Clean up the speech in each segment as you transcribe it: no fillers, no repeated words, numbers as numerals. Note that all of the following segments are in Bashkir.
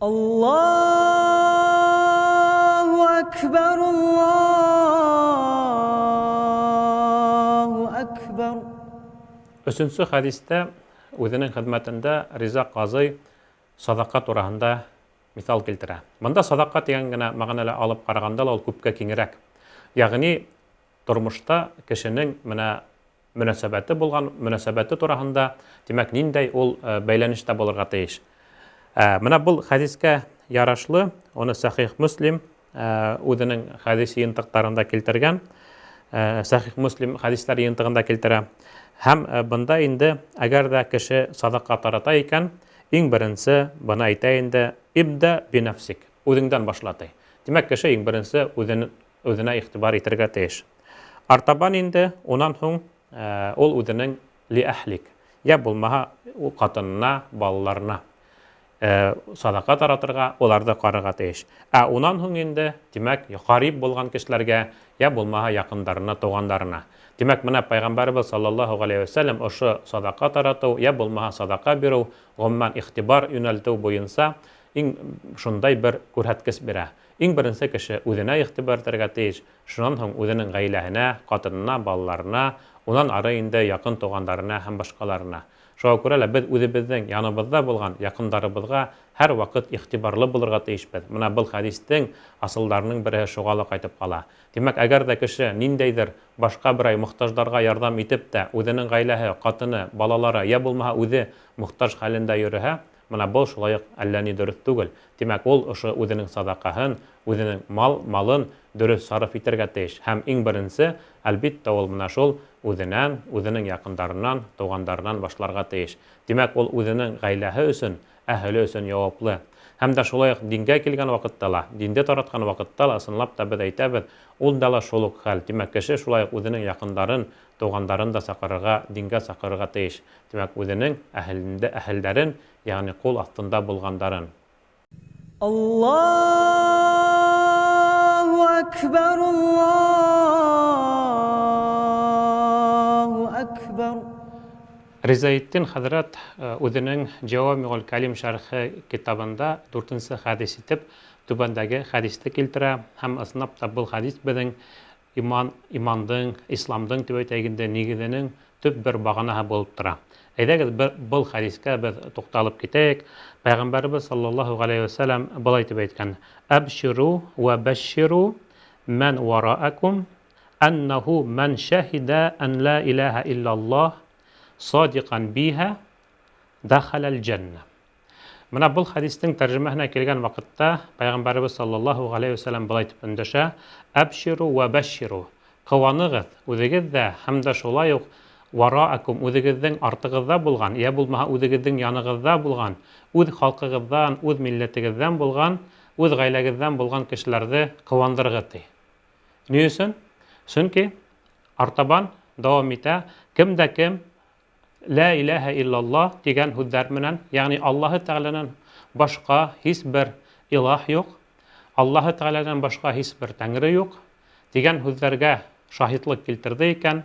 Аллаһу әкбәр, Аллаһу әкбәр. Өсөнсө хәдистә үзенең хеҙмәтендә Риза ҡазый саҙаҡа тураһында миҫал килтерә. Бында саҙаҡа тигән генә мәғәнәлә алып ҡарағанда ла ул күпкә киңерәк. Ягъни тормошта кешенең менә мөнәсәбәте булган, мөнәсәбәте тураһында, димәк, ниндәй ул бәйләнештә булырға тейеш. Менә был хәдискә ярашлы, оны Сахих Муслим үзенең хәдис йыйынтыҡтарында килтергән, Сахих Муслим хәдисләр йыйынтығында килтерә. Һәм бында инде, әгәр дә кеше садаҡа тарата икән, иң беренсе быны әйтә инде, ибдә бинәфсик, үзеңдән башла ти. Димәк, кеше иң беренсе үзен үзенә игътибар итергә тиеш. Артабан инде унан һуң ул үзенең ли әһлик, йә булмаһа ул хатынына, балаларына садака таратырга, уларны карарга тиеш. Ә унан һуң инде, димәк, гарип булган кешеләргә, йә булмаһа якындарына, тугандарына. Димәк, менә Пәйгамбәребез саллаллаһу галәйһи вә сәлләм ошо садака тарату, йә булмаһа садака бирү, гомумән игътибар юнәлтү буенча иң шундай бер күрһәткеч бирә. Иң беренче кеше үзенә игътибар итәргә тиеш, шуннан һуң үзенең гаиләһенә, хатынына, балаларына, унан ары инде якын тугандарына һәм башкаларына. Шуңа күрә лә без үзебезнең яныбызда булган якындарыбызга һәрвакыт игътибарлы булырга тиешбез. Менә был хәдистең асылдарының береһе шуга ла кайтып кала. Димәк, әгәр дә кеше ниндәйдер башка берәй мохтаҗларга ярдәм итеп тә, үзенең гаиләһе, хатыны, балалары, йә булмаһа үзе мохтаҗ хәлендә йөреһә, Менә был шулай ук әллә ни дөрес түгел. Димәк, ул ошо үзенең садакаһын, үзенең мал, малын дөрес сарыф итәргә тиеш. Һәм иң беренче, әлбиттә, ул менә шул үзенән, үзенең якындарыннан, тугандарыннан башларга тиеш. Димәк, ул үзенең гаиләһе өчен, әһеле өчен яваплы. Һәм дә шулай ук дингә килгән вакытта ла, динде тараткан вакытта ла, ысынлап та без әйтәбез, ул да ла шул ук хәл. Димәк, кеше шулай ук үзенең якындарын, тугандарын да чакырырга, дингә чакырырга тиеш. Димәк, үзенең әһелендә, әһелдәрен, ягъни кул астында булгандарын. Аллаһу әкбәр, Аллаһу әкбәр. Ризаэтдин хәзрәт үзенең Җәвамигуль Кәлим шәрхе китабында дүртенче хәдис итеп түбәндәге хәдисте килтерә һәм ысынлап та был хәдис безнең Иман, имандың, исламдың дип әйтәйек инде, нигезенең төп бер баганаһы булып тора. Әйдәгез, бер был хәдискә без тукталып китәек. Пәйгамбәребез саллаллаһу галәйһи вә сәлам болай дип әйткән: Әбширу вә бәшширу мән вараакум аннаху мән шәһидә ан ла илаһа иллаллаһ садикан биһа дахалал җәннә. Менә был хәдиснең тәрҗемәһенә килгән вакытта Пәйгамбәребез саллаллаһу галәйһи вә сәлләм болай дип эндәшә: Әбширу вә бәшширу. Кыуаныгыз, үзегез дә һәм дә шулай ук вараакум, үзегезнең артыгызда булган, йә булмаһа үзегезнең яныгызда булган, үз халкыгыздан, үз милләтегездән булган, үз гаиләгездән булган кешеләрне кыуандырыгыз, ди. Ни өчен? Чөнки артабан дәвам итә, кем дә кем Лә иләһә иллаллаһ дигән һүзләр менән, ягъни Аллаһы Тәгаләдән башка һичбер илаһ юк, Аллаһы Тәгаләдән башка һичбер Тәңре юк дигән һүзләргә шаһитлык килтерде икән,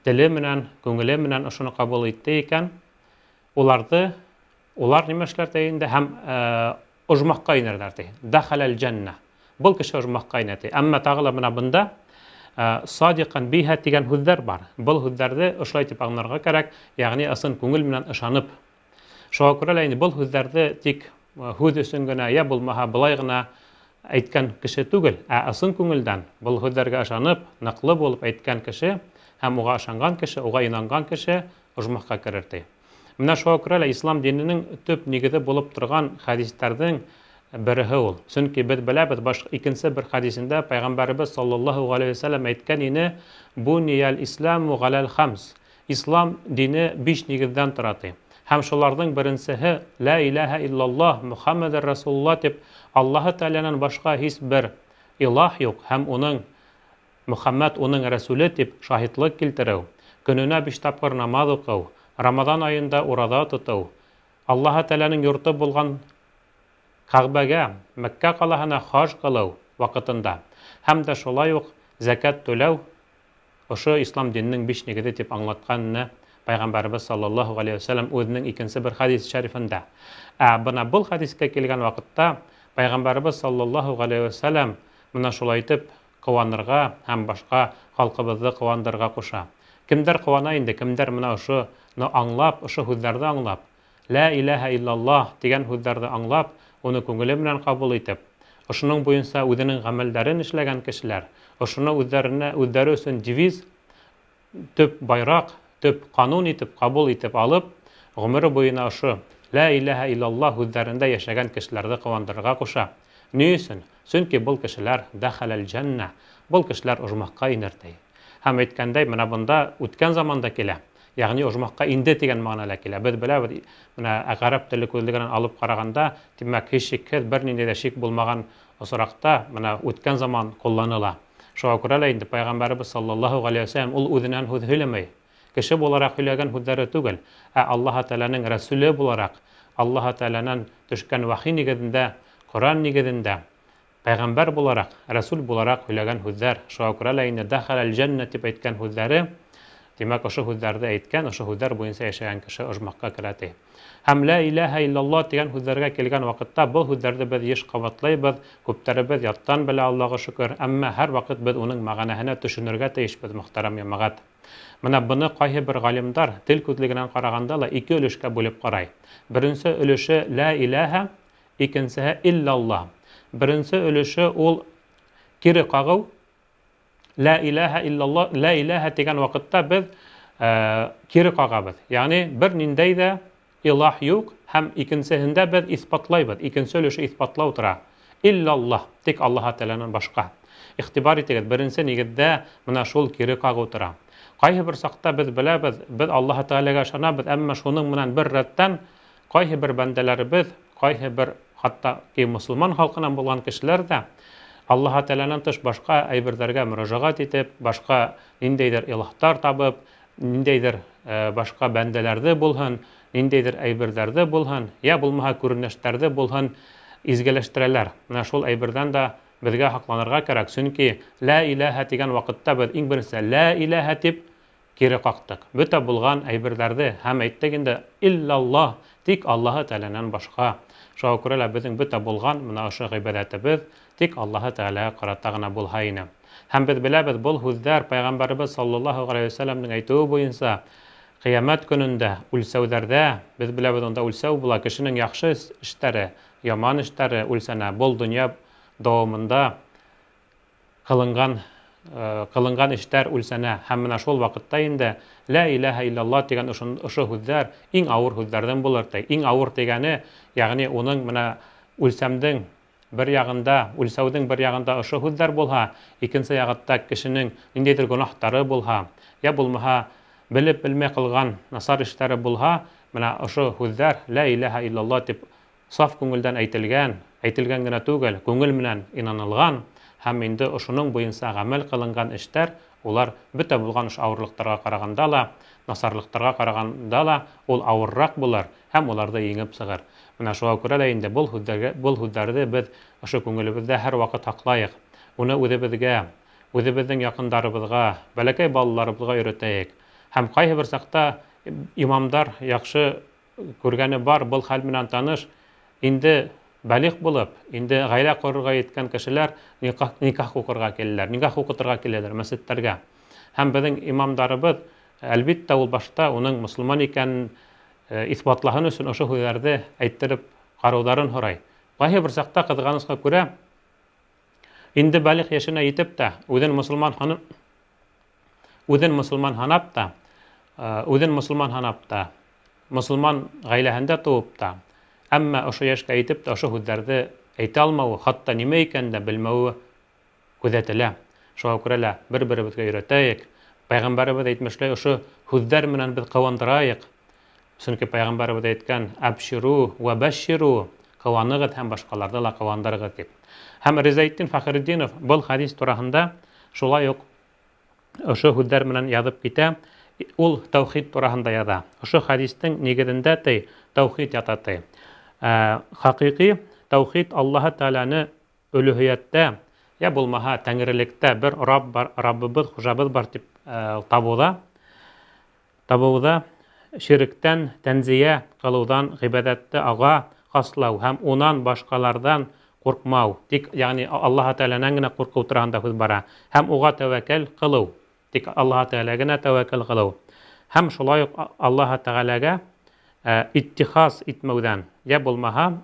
теле менән, күңеле менән ошоны кабул итте икән, уларды, улар нимә эшләр ди инде һәм ожмахка инерләр ди. Дахаләл җәннә. Был кеше ожмахка инә ди. Әмма тагы ла менә бында садикан биһә дигән һүзләр бар. Был һүзләрне ошолай дип аңларга кәрәк, ягъни ысын күңел менән ышанып. Шуңа күрә лә инде был һүзләрне тик һүз өчен генә я булмаһа былай гына әйткән кеше түгел, ә ысын күңелдән был һүзләргә ышанып, ныклы булып әйткән кеше һәм уга ышанган кеше, уга инанган кеше ожмахка керер ди. Менә шуңа күрә лә ислам диненең төп нигезе булып торган хәдисләрнең береһе ул. Чөнки без беләбез, баш икенче бер хәдисендә пәйгамбәребез саллаллаһу галәйһи ва сәлләм әйткән ине, Буниял исламу галәл хамс. Ислам дине биш нигездән тора ди. Һәм шуларның беренчеһе, Лә иләһә иллаллаһ, Мөхәммәдер Расулулла дип, Аллаһы Тәгаләнән башка һичбер илаһ юк һәм уның Мөхәммәд уның рәсүле дип шаһитлык килтерү, көненә биш тапкыр намаз укыу, Рамазан аенда ураза тоту, Аллаһы Тәгаләнең йорты булган Кәгъбәгә, Мәккә калаһына хаҗ кылу вакытында һәм дә шулай ук зәкят түләү ошо ислам диненең биш нигезе дип аңлатканны Пәйғәмбәребеҙ саллаллаһу ғәләйһи вә сәлләм үҙенең икенсе бер хәдис шәрифендә. Ә бына был хәдискә килгән ваҡытта Пәйғәмбәребеҙ саллаллаһу ғәләйһи вә сәлләм менә шулай итеп ҡыуанырға һәм башҡа халҡыбыҙҙы ҡыуандырырға ҡуша. Кемдәр ҡыуана инде, кемдәр менә ошоно аңлап, ошо һүҙҙәрҙе аңлап, Лә иләһә иллаллаһ тигән һүҙҙәрҙе аңлап, уны күңеле менән ҡабул итеп, ошоноң буйынса үҙенең ғәмәлдәрен эшләгән кешеләр, ошоно үҙҙәренә үҙҙәре өсөн девиз, төп байраҡ, төп ҡанун итеп ҡабул итеп алып, ғүмере буйына ошо Лә иләһә иллаллаһ һүҙҙәрендә йәшәгән кешеләрҙе ҡыуандырырға ҡуша. Ни өсөн? Сөнки был кешеләр дәхәләл җәннә, был кешеләр ожмахка инер, ти. Һәм әйткәндәй, менә бында үткән заманда килә. Ягъни ожмахка инде дигән мәгънәлә килә. Без беләбез, менә гарәп теле күзлегеннән алып караганда, димәк, һичшикһез бернинди дә шик булмаган очракта менә үткән заман кулланыла. Шуңа күрә лә инде Пәйгамбәребез саллаллаһу галәйһи ва сәлләм ул үзеннән һүз һөйләмәй. Кеше буларак һөйләгән һүҙләре түгел, ә Аллаһы Тәгаләнең Рәсүле буларак, Аллаһы Тәгаләнән төшкән вәхи нигеҙендә, Коръән нигеҙендә, Пәйғәмбәр булараҡ, рәсүл булараҡ һөйләгән һүҙҙәр. Шуға күрә лә инде дәхәләл җәннә дип әйткән һүҙҙәре, димәк, ошо һүҙҙәрҙе әйткән, ошо һүҙҙәр буйынса йәшәгән кеше ожмахка керә ти. Һәм лә иләһә иллаллаһ тигән һүҙҙәргә килгән ваҡытта был һүҙҙәрҙе беҙ еш ҡабатлайбыҙ, күптәребеҙ яттан белә, Аллаға шөкөр, әммә һәрваҡыт беҙ уның мәғәнәһенә төшөнөргә тейешбеҙ, мөхтәрәм йәмәғәт. Менә быны ҡайһы бер галимдар тел күҙлегенән караганда ла ике өлөшкә бүлеп карай. Беренсе өлөшө лә иләһә, Икенсеһе, иллаллаһ. Беренсе өлөшө ул кире кагыу. Лә иләһә иллаллаһ, лә иләһә дигән вакытта без кире кагабыз. Ягъни бер ниндәй дә илаһ юк һәм икенсеһендә без исбатлайбыз. Икенсе өлөше исбатлау тора. Иллаллаһ, тик Аллаһ Тәгаләнән башка. Игътибар итегез, беренсе нигездә менә шул кире кагу тора. Кайһы бер чакта без беләбез, без Аллаһ Тәгаләгә ышанабыз, әмма шуның менән бер рәттән Кайһы бер бәндәләребез, кайһы бер хатта ки мосылман халкыннан булган кешеләр дә Аллаһы Тәгаләнән тыш башка әйберҙәргә мөрәжәғәт итеп, башка ниндәйҙер илаһтар табып, ниндәйҙер башка бәндәләрҙе булһын, ниндәйҙер әйберҙәрҙе булһын, йә булмаһа күренештәрҙе булһын изгеләштерәләр. Менә шул әйберҙән дә беҙгә һаҡланырға кәрәк, сөнки лә иләһә тигән ваҡытта беҙ иң беренсе лә иләһә тип Кире кактык. Бөтә булган әйберҙәрҙе һәм әйттек инде, Иллаллаһ, тик Аллаһы Тәгаләнән башка. Шуға күрә лә беҙҙең бөтә булган менә ошо ғибәҙәтебеҙ тик Аллаһы Тәгаләгә ҡарата ғына булһа ине. Һәм беҙ беләбеҙ, был һүҙҙәр Пәйғәмбәребеҙ саллаллаһу ғәләйһи вә сәлләмнең әйтеүе буйынса Ҡиәмәт көнөндә, үлсәүҙәрҙә, беҙ беләбеҙ, унда үлсәү була, кешенең яҡшы эштәре, яман эштәре үлсәнә, был донъя дауамында Кылынган кылынган эштәр үлсәнә һәм менә шул вакытта инде Лә иләһә илляллаһ дигән ошо һүҙҙәр иң авыр һүҙҙәрҙән булыр ти. Иң авыр дигәне, ягъни уның менә үлсәмдең бер ягында, үлсәүҙең бер ягында ошо һүҙҙәр булһа, икенсе ягытта кешенең ниндәйҙер гөнаһтары булһа, йә булмаһа белеп-белмәй кылган насар эштәре булһа, менә ошо һүҙҙәр Лә иләһә илляллаһ дип Саф күңелдән әйтелгән, әйтелгән генә түгел, күңел менән инанылган һәм инде ошоноң буенса гамәл кылынган эштәр, улар бөтә булган ош авырлыктарга караганда ла, насарлыктарга караганда ла ул авыррак булыр һәм уларҙы еңеп сығыр. Менә шуға күрә лә инде был һүҙҙәргә, был һүҙҙәрҙе беҙ ошо күңелебеҙҙә һәрваҡыт һаҡлайыҡ. Уны үҙебеҙгә, үҙебеҙҙең яҡындарыбыҙға, бәләкәй балаларыбыҙға өйрәтәйек. Һәм ҡайһы бер саҡта имамдар яҡшы Күргәне бар, был хәл менән таныш. Инде балигъ булып, инде гаилә корырга еткән кешеләр никах, никах укырга киләләр, никах укытырга киләләр мәсетләргә. Һәм безнең имамдарыбыз, әлбиттә, ул башта уның мосылман икәнен э, исбатлаһын өчен ошо һүҙҙәрҙе әйттереп карауҙарын һорай. Кайһы бер чакта кызганычка күрә, инде балигъ йәшенә етеп тә, үзен мосылман Үзен мосылман һанап та, үзен мосылман һанап та, мосылман гаиләһендә туып та, әмма ошо яшькә итеп тә ошо һүҙҙәрҙе әйтә алмауы, хатта нимә икәнен дә белмәве күҙәтелә. Шуға күрә лә бер-беребеҙгә өйрәтәйек. Пәйғәмбәребеҙ әйтмешләй, ошо һүҙҙәр менән беҙ ҡыуандырайыҡ. Сөнки пәйғәмбәребеҙ әйткән, Әбширу вә бәшширу, ҡыуанығыҙ һәм башҡаларҙы ла ҡыуандырығыҙ дип. Һәм Ризаэтдин Фәхретдинов был хәдис тураһында шулай уҡ ошо һүҙҙәр менән яҙып китә. Ул тәүхид тураһында яҙа. Ошо хәдистең нигеҙендә ти, тәүхид ята ти. Ә, хәҡиҡи тәүхид Аллаһы Тәгаләне өлөһиәттә, я булмаһа тәңрелектә бер Рабб бар, Раббыбыҙ, хужабыҙ бар дип табыуҙа, табыуҙа ширектән тәнзия кылыуҙан ғибәҙәтте Ага хаслау һәм унан башҡаларҙан ҡурҡмау. Тик, ягъни Аллаһ Тәғәләнән генә ҡурҡыу тураһында һүҙ бара. Һәм уға тәүәккәл ҡылыу. Тик Аллаһ Тәғәлә генә тәүәккәл ҡылыу. Һәм шулай уҡ Аллаһ Тәғәләгә иттихаз итмәүҙән, йә булмаһа,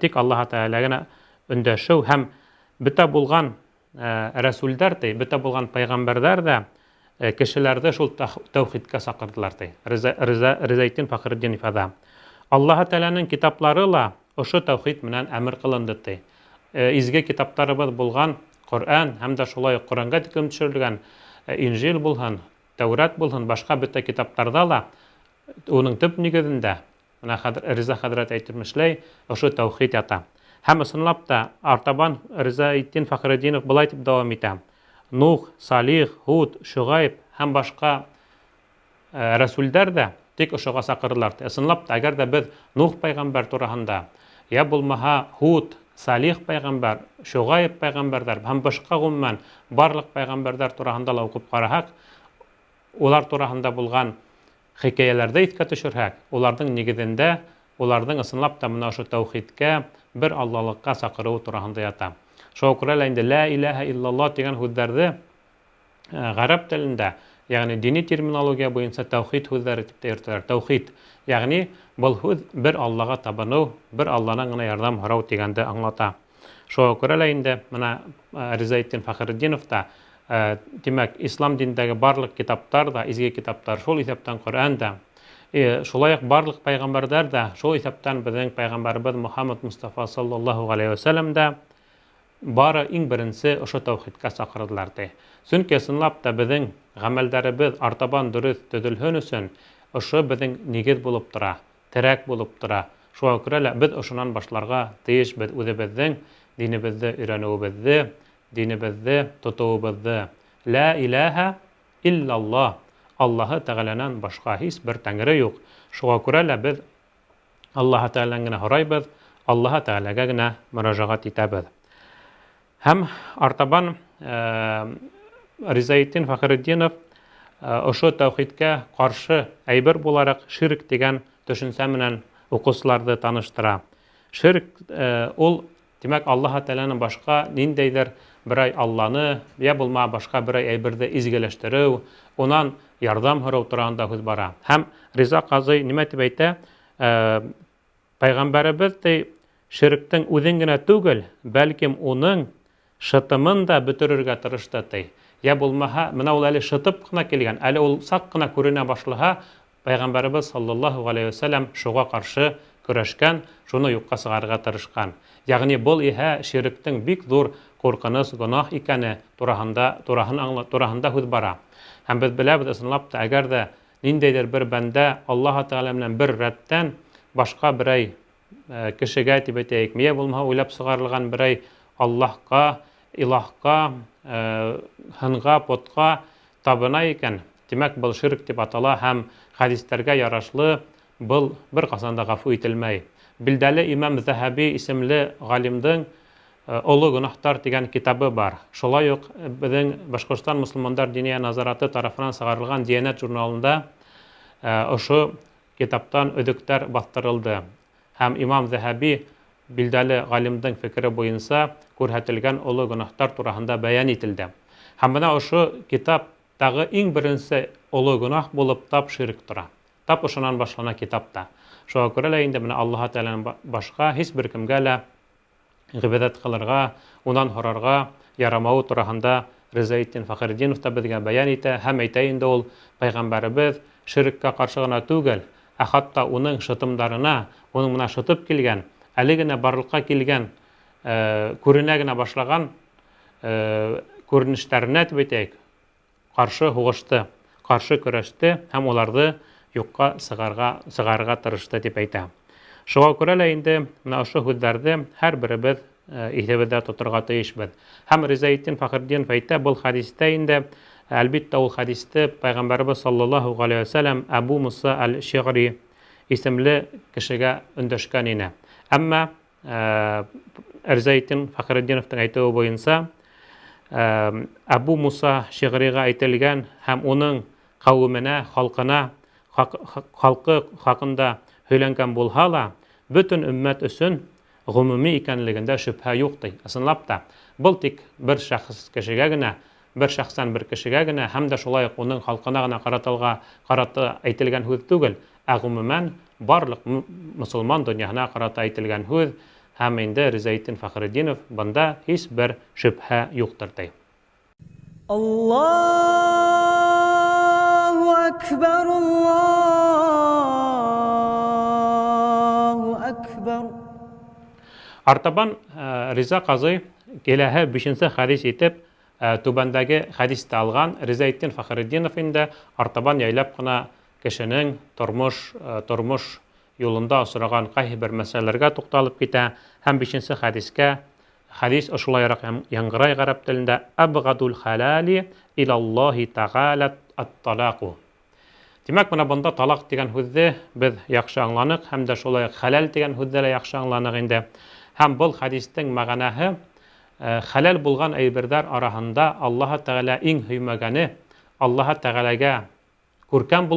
тик Аллаһ Тәғәлә генә өндәшеү һәм бөтә булған рәсүлдәр ти, бөтә булған пәйғәмбәрҙәр ҙә кешеләрҙе шул тәүхидкә саҡырҙылар ти. Риза Ризаэтдин Фәхретдинов яҙа. Аллаһ Тәғәләнең китаплары ла ошо тәүхид менән әмер ҡылынды ти. Изге китаптарыбыҙ булған Ҡөрьән һәм дә шулай уҡ Ҡөрьәнгә тиклем төшөрөлгән Инжил булһын, Тәүрәт булһын, башҡа бөтә китаптарҙа ла уның төп нигеҙендә, менә хәҙер Риза хәҙрәт әйтмешләй, ошо тәүхид ята. Һәм ысынлап та артабан Ризаэтдин Фәхретдинов былай тип дауам итә. Нух, Салих, Һуд, Шөғәйб һәм башҡа рәсүлдәр ҙә тик ошоға саҡырҙылар. Ысынлап та, әгәр ҙә беҙ Нух пәйғәмбәр тураһында, йә булмаһа Һуд, Салих пәйғәмбәр, Шөғәйб пәйғәмбәрҙәр һәм башҡа ғөмүмән барлыҡ пәйғәмбәрҙәр тураһында ла уҡып ҡараһаҡ, улар тураһында булған хикәйәләрҙе иҫкә төшөрһәк, уларҙың нигеҙендә уларҙың ысынлап та мына ошо тәүхидкә, бер Аллалыҡҡа саҡырыуы тураһында ята. Шуға күрә лә инде лә иләһә иллаллаһ тигән һүҙҙәрҙе ғәрәп телендә, ягъни дини терминология буйынса тәүхид һүҙҙәре тип тә йөрөтәләр. Тәүхид, ягъни был һүҙ бер Аллаға табыныу, бер Алланан ғына ярҙам һорау тигәнде аңлата. Шуға күрә лә инде мына Ризаэтдин Фәхретдинов та, тимәк, ислам динендәге барлыҡ китаптар ҙа, изге китаптар, шул иҫәптән Ҡөрьән дә, шулай уҡ барлыҡ пәйғәмбәрҙәр ҙә, шул иҫәптән беҙҙең пәйғәмбәребеҙ Мөхәммәд Мостафа саллаллаһу ғәләйһи вәсәләм дә бары иң беренсе ошо тәүхидкә саҡырҙылар ти. Сөнки ысынлап та беҙҙең ғәмәлдәребеҙ артабан дөрөҫ төҙөлһөн өсөн ошо беҙҙең нигеҙ булып тора, терәк булып тора. Шуға күрә лә беҙ ошонан башларға тейешбеҙ үҙебеҙҙең динебеҙҙе өйрәнеүебеҙҙе, динебеҙҙе тотоуыбыҙҙы. Лә иләһә иллаллаһ. Аллаһы Тәғәләнән башҡа һис бер тәңре юҡ. Шуға күрә лә беҙ Аллаһы Тәғәләнән генә һорайбыҙ, Аллаһы Тәғәләгә генә мөрәжәғәт итәбеҙ. Һәм артабан Ризаэтдин Фәхретдинов ошо тәүхидкә ҡаршы әйбер булараҡ ширк тигән төшөнсә менән уҡыусыларҙы таныштыра. Ширк ул, тимәк, Аллаһы Тәғәләнән башҡа ниндәйҙер берәй Алланы, йә булмаһа башҡа берәй әйберҙе изгеләштереү, унан ярҙам һорау тураһында һүҙ бара. Һәм Риза ҡазый нимә тип әйтә? Пәйғәмбәребеҙ ти, ширктең үҙен генә түгел, бәлкем уның шытымын да бөтөрөргә тырышты ти. Йә булмаһа, мына ул әле шытып ҡына килгән, әле ул саҡ ҡына күренә башлаһа, Пәйғәмбәребеҙ саллаллаһу ғәләйһи вәсәләм шуға ҡаршы көрәшкән, шуны юҡҡа сығарырға тырышҡан. Ягъни был иһә ширктең бик ҙур ҡурҡыныс гонаһ икәне тураһында тураһын аңла, тураһында һүҙ бара. Һәм беҙ беләбеҙ, ысынлап та, әгәр ҙә ниндәйҙер бер бәндә Аллаһ Тәғәлә менән бер рәттән башҡа берәй кешегә тип әйтәйек, йә булмаһа уйлап сығарылған берәй Аллаһҡа, илаһҡа, һынға, потҡа табына икән, тимәк, был ширк тип атала һәм хәдистәргә ярашлы был бер ҡасан да ғәфү ителмәй. Билдәле имам Заһаби исемле ғалимдың Оло гонаһтар тигән китабы бар. Шулай уҡ беҙҙең Башҡортостан мосолмандар диния назараты тарафынан сығарылған Диәнәт журналында ошо китаптан өҙөктәр баҫтырылды. Һәм имам Заһаби билдәле ғалимдың фекере буйынса күрһәтелгән оло гонаһтар тураһында бәйән ителде. Һәм бына ошо китаптағы иң беренсе оло гонаһ булып тап ширк тора. Тап ошонан башлана китапта. Шуға күрә лә инде бына Аллаһ Тәғәләнән башҡа һис бер кемгә лә ғибәҙәт ҡылырға, унан һорарға ярамауы тураһында Ризаэтдин Фәхретдинов та беҙгә бәйән итә һәм әйтә инде ул пәйғәмбәребеҙ ширккә ҡаршы ғына түгел, ә хатта уның шытымдарына, уның мына шытып килгән, әле генә барлыҡҡа килгән, күренә генә башлаған күренештәренә тип әйтәйек, ҡаршы һуғышты, ҡаршы көрәште һәм уларҙы юҡҡа сығарырға тырышты тип әйтә. Шуға күрә лә инде мына ошо һүҙҙәрҙе һәр беребеҙ иҫебеҙҙә тоторға тейешбеҙ. Һәм Ризаэтдин Фәхретдинов әйтә, был хәдистә инде, әлбиттә, ул хәдисте Пәйғәмбәребеҙ саллаллаһу ғәләйһи вәсәләм Әбу Муса әл-Шиғри исемле кешегә өндәшкән ине. Әммә Ризаэтдин Фәхретдиновтың әйтеүе буйынса, Әбу Муса Шиғриға әйтелгән һәм уның ҡәүеменә, халҡына халҡы хаҡында һөйләнгән булһа ла, бөтөн өммәт өсөн ғөмүми икәнлегендә шөбһә юҡ, ти. Ысынлап та, был тик бер шәхес кешегә генә, бер шәхсән бер кешегә генә һәм дә шулай уҡ уның халҡына ғына ҡаратылға ҡарата әйтелгән һүҙ түгел, ә ғөмүмән барлыҡ мосолман донъяһына ҡарата әйтелгән һүҙ һәм инде Ризаэтдин Фәхретдинов бында һис бер шөбһә юҡтыр, ти. Аллаһу әкбәр, Аллаһу әкбәр. Артабан Риза ҡазый киләһе бишенсе хәдис итеп түбәндәге хәдисте алған. Ризаэтдин Фәхретдинов инде артабан яйлап ҡына кешенең тормош юлында осраған ҡайһы бер мәсьәләләргә туҡталып китә һәм бишенсе хәдискә хәдис ошолайыраҡ яңғырай ғәрәп телендә: Әбғадул хәләли илаллаһи тәғәлә ат-талаҡу. Тимәк, бына бында талаҡ тигән һүҙҙе беҙ яҡшы аңланыҡ һәм дә шулай уҡ хәләл тигән һүҙҙе лә яҡшы аңланыҡ инде. Һәм был хәдистең мәғәнәһе хәләл булған әйберҙәр араһында Аллаһы Тәғәлә иң һөймәгәне, Аллаһы Тәғәләгә күркәм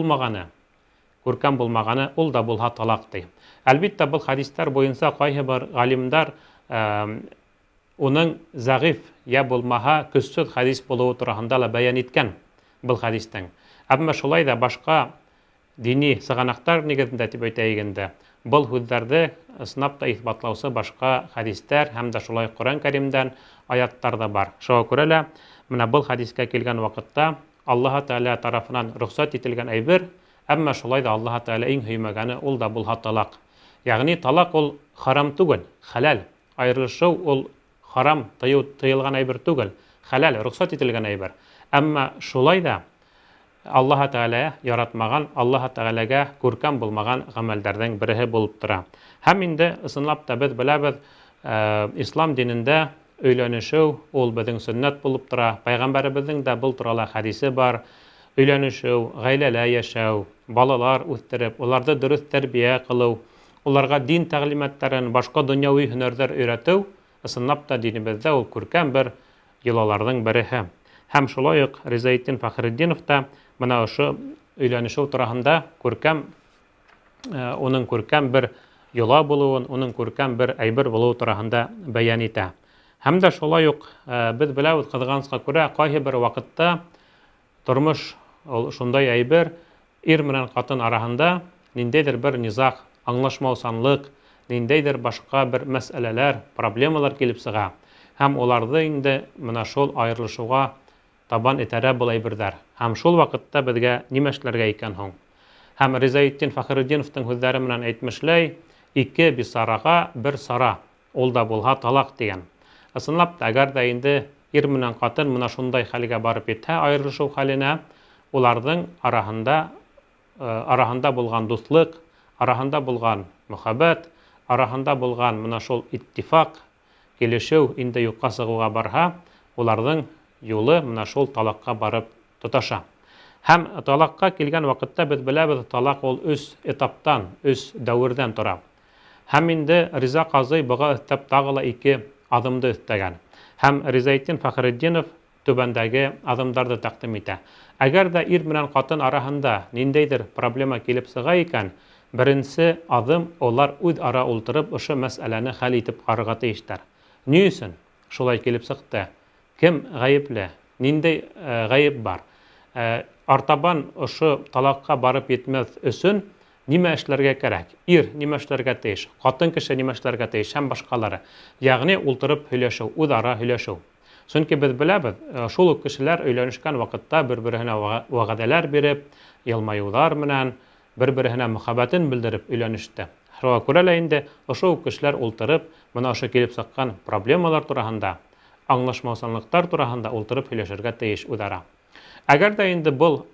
булмағаны ул да булһа талаҡ, ти. Әлбиттә, был хәдистәр буйынса ҡайһы бер ғалимдар уның зәғиф йә булмаһа көсһөҙ хәдис булыуы тураһында ла бәйән иткән был хәдистең. Әммә шулай ҙа башҡа дини сығанаҡтар нигеҙендә тип әйтәйек инде, был һүҙҙәрҙе ысынлап та иҫбатлаусы башҡа хәдистәр һәм дә шулай Ҡөрьән Кәримдән аяттар ҙа бар. Шуға күрә лә менә был хәдискә килгән ваҡытта Аллаһы Тәғәлә тарафынан рөхсәт ителгән әйбер, әммә шулай ҙа Аллаһы Тәғәлә иң һөймәгәне ул да булһа талаҡ. Йәғни талаҡ ул харам түгел, хәләл. Айырылышыу ул харам, тыйыу, тыйылған әйбер түгел, хәләл, рөхсәт ителгән әйбер. Әммә шулай ҙа Аллаһы Тәғәлә яратмаған, Аллаһы Тәғәләгә күркәм булмаған ғәмәлдәрҙең береһе булып тора. Һәм инде ысынлап та беҙ беләбеҙ, ислам динендә өйләнешеү ул беҙҙең сөннәт булып тора. Пәйғәмбәребеҙҙең дә был турала хәдисе бар. Өйләнешеү, ғаиләлә йәшәү, балалар үҫтереп, уларҙы дөрөҫ тәрбиә ҡылыу, уларға дин тәғлимәттәрен, башҡа донъяуи һөнәрҙәр өйрәтеү ысынлап та динебеҙҙә ул күркәм бер йолаларҙың береһе. Һәм шулай уҡ Ризаэтдин Фәхретдинов та бына ошо өйләнешеү тураһында күркәм уның күркәм бер йола булыуын, уның күркәм бер әйбер булыуы тураһында бәйән итә. Һәм дә шулай уҡ беҙ беләбеҙ, ҡыҙғанысҡа күрә, ҡайһы бер ваҡытта тормош ул шундай әйбер, ир менән ҡатын араһында ниндәйҙер бер низағ, аңлашмаусанлыҡ, ниндәйҙер башҡа бер мәсьәләләр, проблемалар килеп сыға. Һәм уларҙы инде бына шул айырылышыуға табан этәрә был әйберҙәр. Һәм шул ваҡытта беҙгә нимә эшләргә икән һуң? Һәм Ризаэтдин Фәхретдиновтың һүҙҙәре менән әйтмешләй, ике бисараға бер сара, ул да булһа талаҡ тигән. Ысынлап та, әгәр ҙә инде ир менән ҡатын бына шундай хәлгә барып етһә, айырылышыу хәленә, уларҙың араһында булған дуҫлыҡ, араһында булған мөхәббәт, араһында булған бына шул иттифаҡ, килешеү инде юҡҡа сығыуға барһа, уларҙың юлы бына шул талаҡҡа барып тоташа. Һәм талаҡҡа килгән ваҡытта беҙ беләбеҙ, талаҡ ул өс этаптан, өс дәүерҙән тора. Һәм инде Риза ҡазый быға өҫтәп тағы ла ике аҙымды өҫтәгән. Һәм Ризаэтдин Фәхретдинов түбәндәге аҙымдарҙы тәҡдим итә. Әгәр ҙә ир менән ҡатын араһында ниндәйҙер проблема килеп сыға икән, беренсе аҙым: улар үҙ ара ултырып ошо мәсьәләне хәл итеп ҡарарға тейештәр. Ни өсөн шулай килеп сыҡты? Кем ғәйепле? Ниндәй ғәйеп бар? Артабан ошо талаҡҡа барып етмәҫ өсөн нимә эшләргә кәрәк? Ир нимә эшләргә тейеш? Ҡатын кеше нимә эшләргә тейеш? Һәм башҡалары. Йәғни ултырып һөйләшеү, үҙ ара һөйләшеү. Сөнки беҙ беләбеҙ, шул уҡ кешеләр өйләнешкән ваҡытта бер-береһенә вәғәҙәләр биреп, йылмайыуҙар менән бер-береһенә мөхәббәтен белдереп өйләнеште. Шуға күрә лә инде ошо уҡ кешеләр ултырып, бына ошо килеп сыҡҡан проблемалар тураһында, аңлашмаусанлыҡтар тураһында ултырып һөйләшергә тейеш үҙ ара. Әгәр ҙә инде был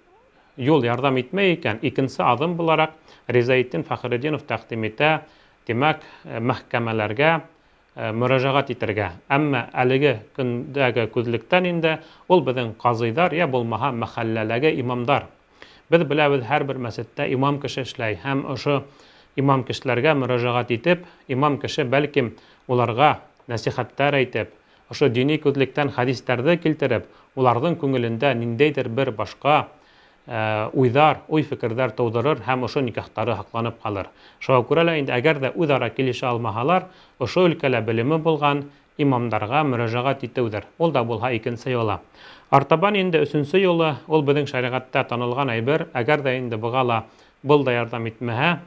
юл ярҙам итмәй икән, икенсе аҙым булараҡ Ризаэтдин Фәхретдинов тәҡдим итә, тимәк, мәхкәмәләргә мөрәжәғәт итергә. Әммә әлеге көндәге күҙлектән инде ул беҙҙең ҡазыйҙар йә булмаһа мәхәлләләге имамдар. Беҙ беләбеҙ, һәр бер мәсеттә имам кеше эшләй һәм ошо имам кешеләргә мөрәжәғәт итеп, имам кеше бәлкем уларға нәсихәттәр әйтеп, ошо дини күҙлектән хәдистәрҙе килтереп, уларҙың күңелендә ниндәйҙер бер башҡа уйҙар, уй-фекерҙәр тыуҙырыр һәм ошо никахтары һаҡланып ҡалыр. Шуға күрә лә инде, әгәр ҙә үҙ-ара килешә алмаһалар, ошо өлкәлә белеме булған имамдарға мөрәжәғәт итеүҙер. Ул да булһа икенсе юлы. Артабан инде өсөнсө юлы, ул беҙҙең шәриғәттә танылған әйбер, әгәр ҙә инде быға ла был да ярҙам итмәһә,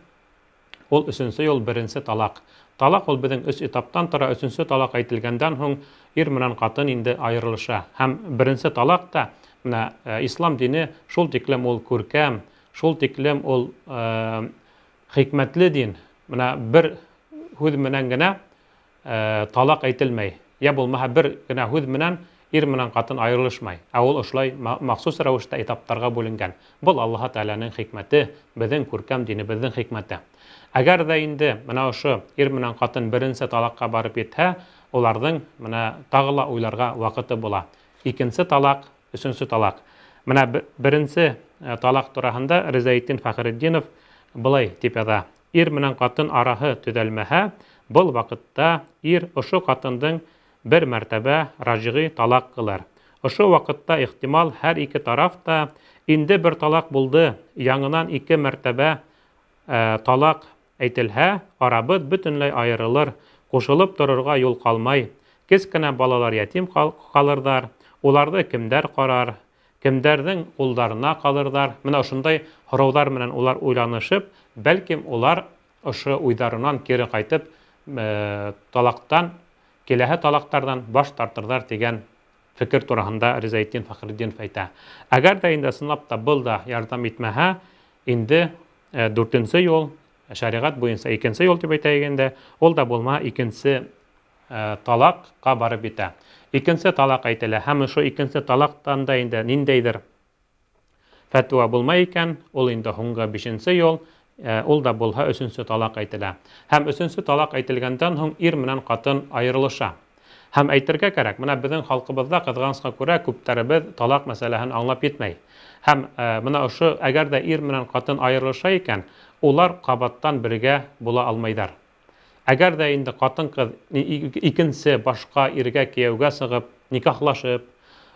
ул өсөнсө юл беренсе талаҡ. Талаҡ ул беҙҙең өс этаптан тора. Өсөнсө талаҡ әйтелгәндән һуң ир менән ҡатын инде айырылыша. Һәм беренсе талаҡ та менә ислам дине шул тиклем ул күркәм, шул тиклем ул хикмәтле дин. Менә бер һүҙ менән генә талаҡ әйтелмәй. Йә булмаһа бер генә һүҙ менән ир менән ҡатын айырылышмай. Ә ул ошолай махсус рәүештә этаптарға бүленгән. Был Аллаһы Тәғәләнең хикмәте, беҙҙең күркәм динебеҙҙең хикмәте. Әгәр ҙә инде менә ошо ир менән ҡатын беренсе талаҡҡа барып етһә, уларҙың менә тағы ла уйларға ваҡыты була. Икенсе талаҡ, өсөнсө талаҡ. Менә беренсе талаҡ тураһында Ризаетдин Фәхретдинов былай тип яҙа: Ир менән ҡатын араһы төҙәлмәһә, был ваҡытта ир ошо ҡатындың бер мәртәбә ражиғи талаҡ ҡылыр. Ошо ваҡытта ихтимал һәр ике тараф та инде бер талаҡ булды, яңынан ике мәртәбә талаҡ әйтелһә, арабыҙ бөтөнләй айырылыр, ҡушылып торорға юл ҡалмай. Кескенә балалар ятим ҡалырҙар, уларҙы кемдәр ҡарар, кемдәрҙең ҡулдарына ҡалырҙар. Менә ошондай һорауҙар менән улар уйланышып, бәлкем улар ошо уйҙарынан кире ҡайтып, талаҡтан, киләһе талаҡтарҙан баш тартырҙар тигән фекер тураһында Ризаетдин Фәхретдинов әйтә. Әгәр ҙә инде ысынлап та был да ярҙам итмәһә, инде дүртенсе юл, шәриғәт буйынса икенсе юл тип әйтәйек инде, ул да булмаһа икенсе талаҡҡа барып етә. Икенсе талаҡ әйтелә һәм ошо икенсе талаҡтан да инде ниндәйҙер фәтүә булмай икән, ул инде һуңғы бишенсе юл, ул да булһа өсөнсө талаҡ әйтелә. Һәм өсөнсө талаҡ әйтелгәндән һуң ир менән ҡатын айырылыша. Һәм әйтергә кәрәк, менә беҙҙең халҡыбыҙҙа ҡыҙғанысҡа күрә күптәребеҙ талаҡ мәсьәләһен аңлап етмәй. Һәм менә ошо әгәр ҙә ир менән ҡатын айырылыша икән, улар ҡабаттан бергә була алмайҙар. Әгәр ҙә инде ҡатын-ҡыҙ икенсе башҡа иргә кейәүгә сығып, никахлашып,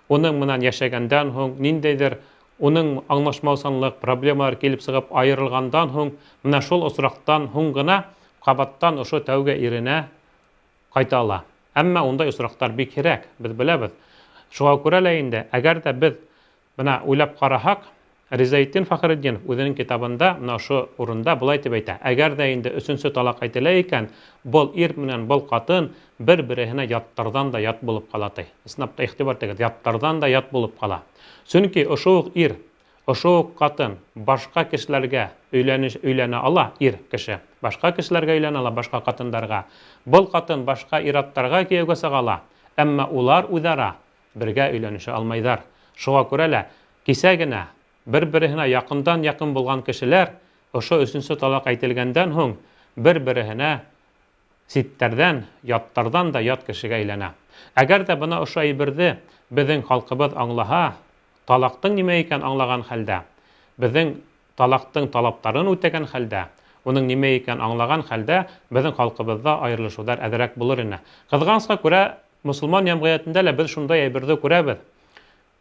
уның менән йәшәгәндән һуң ниндәйҙер уның аңлашмаусанлыҡ, проблемалар килеп сығып айырылғандан һуң, менә шул осраҡтан һуң ғына ҡабаттан ошо тәүге иренә ҡайта ала. Әммә ундай осраҡтар бик һирәк, беҙ беләбеҙ. Шуға күрә лә инде, әгәр ҙә беҙ бына уйлап ҡараһаҡ, Ризаетдин Фәхретдинов үҙенең китабында менә ошо урында былай тип әйтә: әгәр ҙә инде өсөнсө талаҡ әйтелә икән, был ир менән был ҡатын бер-береһенә яттарҙан да ят булып ҡала, ти. Ысынлап та иғтибар итегеҙ, яттарҙан да ят булып ҡала. Сөнки ошо уҡ ир, ошо уҡ ҡатын башҡа кешеләргә өйләнә ала, ир кеше башҡа кешеләргә өйләнә ала, башҡа ҡатындарға. Был ҡатын башҡа ир-аттарға кейәүгә сыға ала, әммә улар үҙ-ара бергә өйләнешә алмайҙар. Шуға күрә лә кисә генә бер-береһенә яҡындан яҡын булған кешеләр ошо өсөнсө талаҡ әйтелгәндән һуң бер-береһенә ситтәрҙән, яттарҙан да ят кешегә әйләнә. Әгәр ҙә бына ошо әйберҙе беҙҙең халҡыбыҙ аңлаһа, талаҡтың нимә икән аңлаған хәлдә, беҙҙең талаҡтың талаптарын үтәгән хәлдә, уның нимә икән аңлаған хәлдә беҙҙең халҡыбыҙҙа айырылышыуҙар әҙерәк булыр ине. Ҡыҙғанысҡа күрә, мосолман йәмғиәтендә лә беҙ шундай әйберҙе күрәбеҙ.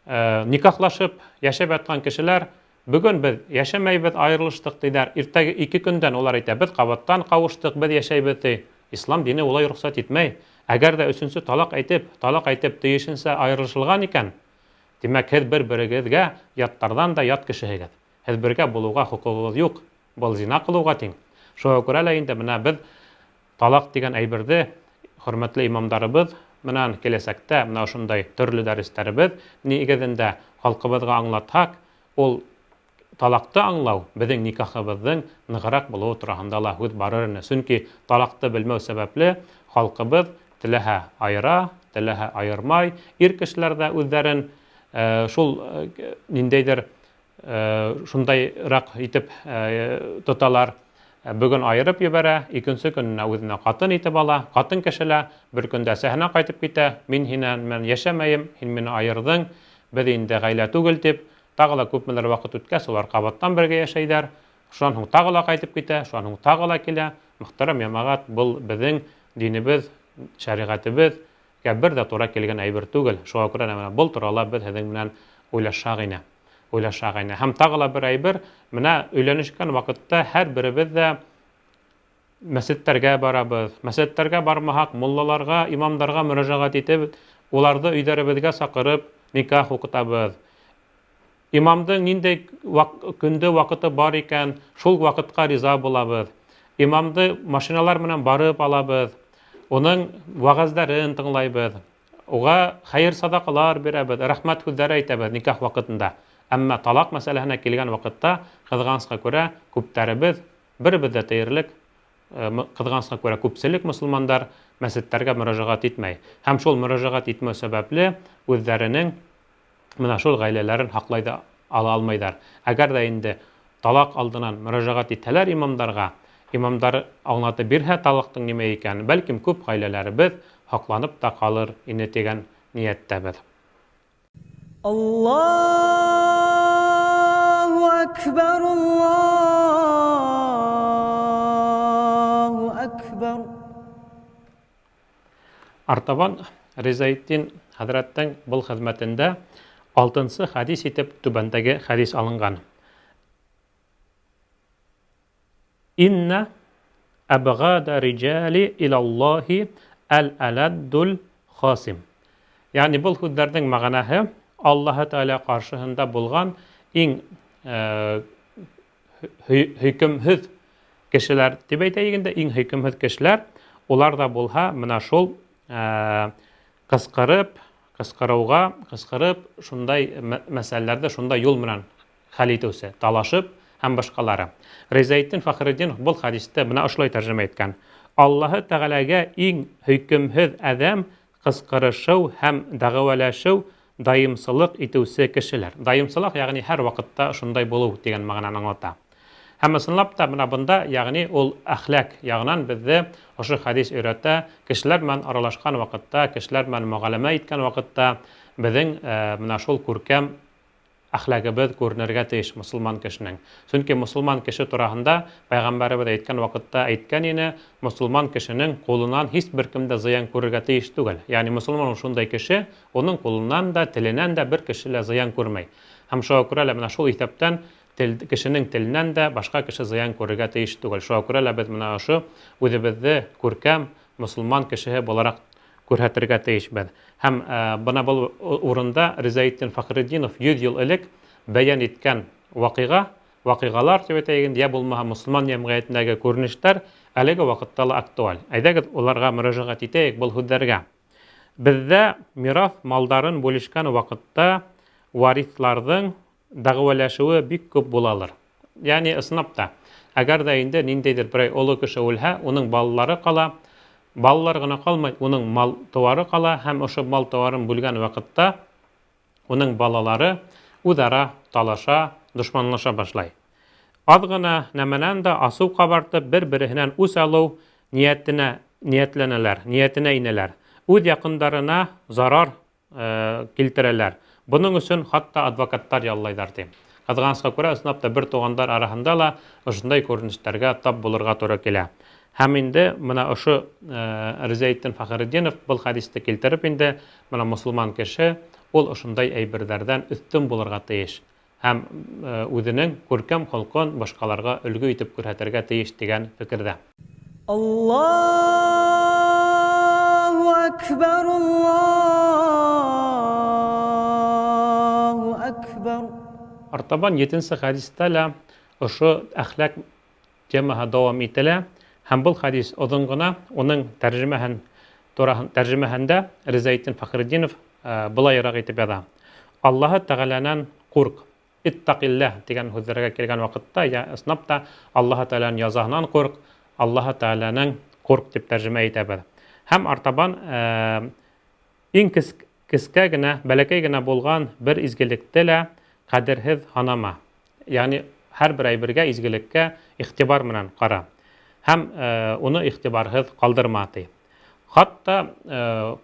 Никахлашып йәшәп ятҡан кешеләр бөгөн беҙ йәшәмәйбеҙ, айырылыштыҡ тиҙәр. Иртәге ике көндән улар әйтә, беҙ ҡабаттан ҡауыштыҡ, беҙ йәшәйбеҙ ти. Ислам дине улай рөхсәт итмәй. Әгәр ҙә өсөнсө талаҡ әйтеп тейешенсә айырылышылған икән, тимәк, һеҙ бер-берегеҙгә яттарҙан да ят кешеһегеҙ. Һеҙ бергә булыуға хоҡуғығыҙ юҡ. Был зина ҡылыуға тиң. Шуға күрә лә инде бына беҙ талаҡ тигән әйберҙе хөрмәтле имамдарыбыҙ менән киләсәктә бына ошондай төрлө дәрестәребеҙ нигеҙендә халҡыбыҙға аңлатһаҡ, ул талаҡты аңлау беҙҙең никахыбыҙҙың нығыраҡ булыуы тураһында ла һүҙ барыр ине. Сөнки талаҡты белмәү сәбәпле халҡыбыҙ теләһә айыра, теләһә айырмай. Ир кешеләр ҙә үҙҙәрен шул ниндәйҙер шундайыраҡ итеп тоталар. Бөгөн айырып ебәрә, икенсе көнөнә үҙенә ҡатын итеп ала. Ҡатын кеше лә бер көндә әсәһенә ҡайтып китә. Мин һинән менән йәшәмәйем, һин мине айырҙың, беҙ инде ғаилә түгел тип. Тағы ла күпмелер ваҡыт үткәс, улар ҡабаттан бергә йәшәйҙәр. Шунан һуң тағы ла ҡайтып китә, шунан һуң тағы ла килә. Мөхтәрәм йәмәғәт, был беҙҙең динебеҙ, шәриғәтебеҙгә бер ҙә тура килгән әйбер түгел. Шуға күрә лә бына был турала беҙ һеҙҙең менән уйлашаҡ ине. уйлашағайны. Һәм тағы ла бер әйбер, менә өйләнешкән ваҡытта һәр беребеҙ ҙә мәсеттәргә барабыҙ. Мәсеттәргә бармаһаҡ, муллаларға, имамдарға мөрәжәғәт итеп, уларҙы өйҙәребеҙгә саҡырып, никах уҡытабыҙ. Имамдың ниндәй көндө ваҡыты бар икән, шул ваҡытҡа риза булабыҙ. Имамды машиналар менән барып алабыҙ. Уның вәғәздәрен тыңлайбыҙ. Уға хәйер садаҡалар бирәбеҙ, рәхмәт һүҙҙәре әйтәбеҙ никах ваҡытында. Әммә талаҡ мәсьәләһенә килгән ваҡытта, ҡыҙғанысҡа күрә, күптәребеҙ, беребеҙ ҙә тиерлек, ҡыҙғанысҡа күрә күпселек мосолмандар мәсеттәргә мөрәжәғәт итмәй. Һәм шул мөрәжәғәт итмәү сәбәпле үҙҙәренең менә шул ғаиләләрен һаҡлай ҙа ала алмайҙар. Әгәр ҙә инде талаҡ алдынан мөрәжәғәт итһәләр имамдарға, имамдар аңлатып бирһә талаҡтың нимә икәнен, бәлкем күп ғаиләләребеҙ һаҡланып та ҡалыр ине тигән ниәттәбеҙ. Аллаһу акбар, Аллаһу акбар. Артабан Ризаитдин хәҙрәттең был хеҙмәтендә алтынсы хәдис итеп түбәндәге хәдис алынған. Инна әбғада риҗали илаллаһи әл-әләддул хасим. Ягъни был һүҙҙәрҙең мәғәнәһе Аллаһы Тәғәлә ҡаршыһында булған иң һөйкөмһөҙ кешеләр тип әйтәйек инде, иң һөйкөмһөҙ кешеләр, улар ҙа булһа менә шул ҡысҡырып, ҡысҡырыуға, ҡысҡырып шундай мәсьәләләрҙе шундай юл менән хәл итеүсе, талашып һәм башҡалары. Ризаитдин Фәхретдинов был хәдисте бына ошолай тәржемә иткән. Аллаһы Тәғәләгә иң һөйкөмһөҙ әҙәм ҡысҡырышыу һәм дәғүәләшеү дайымсылыҡ итеүсе кешеләр. Дайымсылыҡ, ягъни һәр ваҡытта шундай булыу тигән мәғәнәне аңлата. Һәм ысынлап та бына бында, ягъни ул әхлаҡ яғынан беҙҙе ошо хәдис өйрәтә, кешеләр менән аралашҡан ваҡытта, кешеләр менән мөғәләмә иткән ваҡытта беҙҙең бына шул күркәм әхләгебеҙ күренергә тейеш мосолман кешенең. Сөнки мосолман кеше тураһында пәйғәмбәребеҙ әйткән ваҡытта әйткән ине, мосолман кешенең ҡулынан һис бер кем дә зыян күрергә тейеш түгел. Ягъни мосолман ул шундай кеше, уның ҡулынан да, теленән дә бер кеше лә зыян күрмәй. Һәм шуға күрә лә бына шул иҫәптән кешенең теленән дә башҡа кеше зыян күрергә тейеш түгел. Шуға күрә лә беҙ бына ошо үҙебеҙҙе күркәм мосолман кешеһе булараҡ күрһәтергә тейешбеҙ. Һәм бына был урында Ризаитдин Фәхретдинов 100 йыл элек бәйән иткән ваҡиғалар тип әйтәйек инде, йә булмаһа мосолман йәмғиәтендәге күренештәр әлеге ваҡытта ла актуаль. Әйҙәгеҙ уларға мөрәжәғәт итәйек был һүҙҙәргә. Беҙҙә мираҫ малдарын бүлешкән ваҡытта варисларҙың дәғүәләшеүе бик күп булалыр. Ягъни ысынлап та, әгәр ҙә инде ниндәйҙер берәй оло кеше үлһә, уның балалары ҡала, балалар ғына ҡалмай, уның мал тыуары ҡала, һәм ошо мал тыуарын бүлгән ваҡытта уның балалары үҙ-ара талаша, дошманлаша башлай. Аҙ ғына нәмәнән дә асыу ҡабартып, бер-береһенән үс алыу ниәтләнәләр, ниәтенә инәләр. Үҙ яҡындарына зарар килтерәләр. Бының өсөн хатта адвокаттар яллайҙар ти. Ҡыҙғанысҡа күрә, ысынлап та бер туғандар араһында ла ошондай күренештәргә тап булырға тура килә. Һәм инде бына ошо Ризаитдин Фәхретдинов был хәдисте килтереп инде, бына мосолман кеше ул ошондай әйберҙәрҙән өҫтөн булырға тейеш һәм үҙенең күркәм холҡон башҡаларға өлгө итеп күрһәтергә тейеш тигән фекерҙә. Аллаһу акбар, Аллаһу акбар. Артабан етенсе хәдистә лә ошо әхлаҡ темаһы дауам ителә. Һәм был хәдис оҙон ғына, уның тәржемәһендә Ризаитдин Фәхретдинов былайыраҡ итеп яҙа. Аллаһы Тәғәләнән ҡурҡ, иттаҡилләһ тигән һүҙҙәргә килгән ваҡытта, я ысынлап та Аллаһы Тәғәләнең язаһынан ҡурҡ, Аллаһы Тәғәләнең ҡурҡ тип тәржемә итәбеҙ. Һәм артабан иң кескә генә, бәләкәй генә булған бер изгелекте лә ҡәҙерһеҙ һанама. Ягъни һәр бер әйбергә, изгелеккә иғтибар менән ҡара. Һәм уны иғтибарһыҙ ҡалдырма ти. Хатта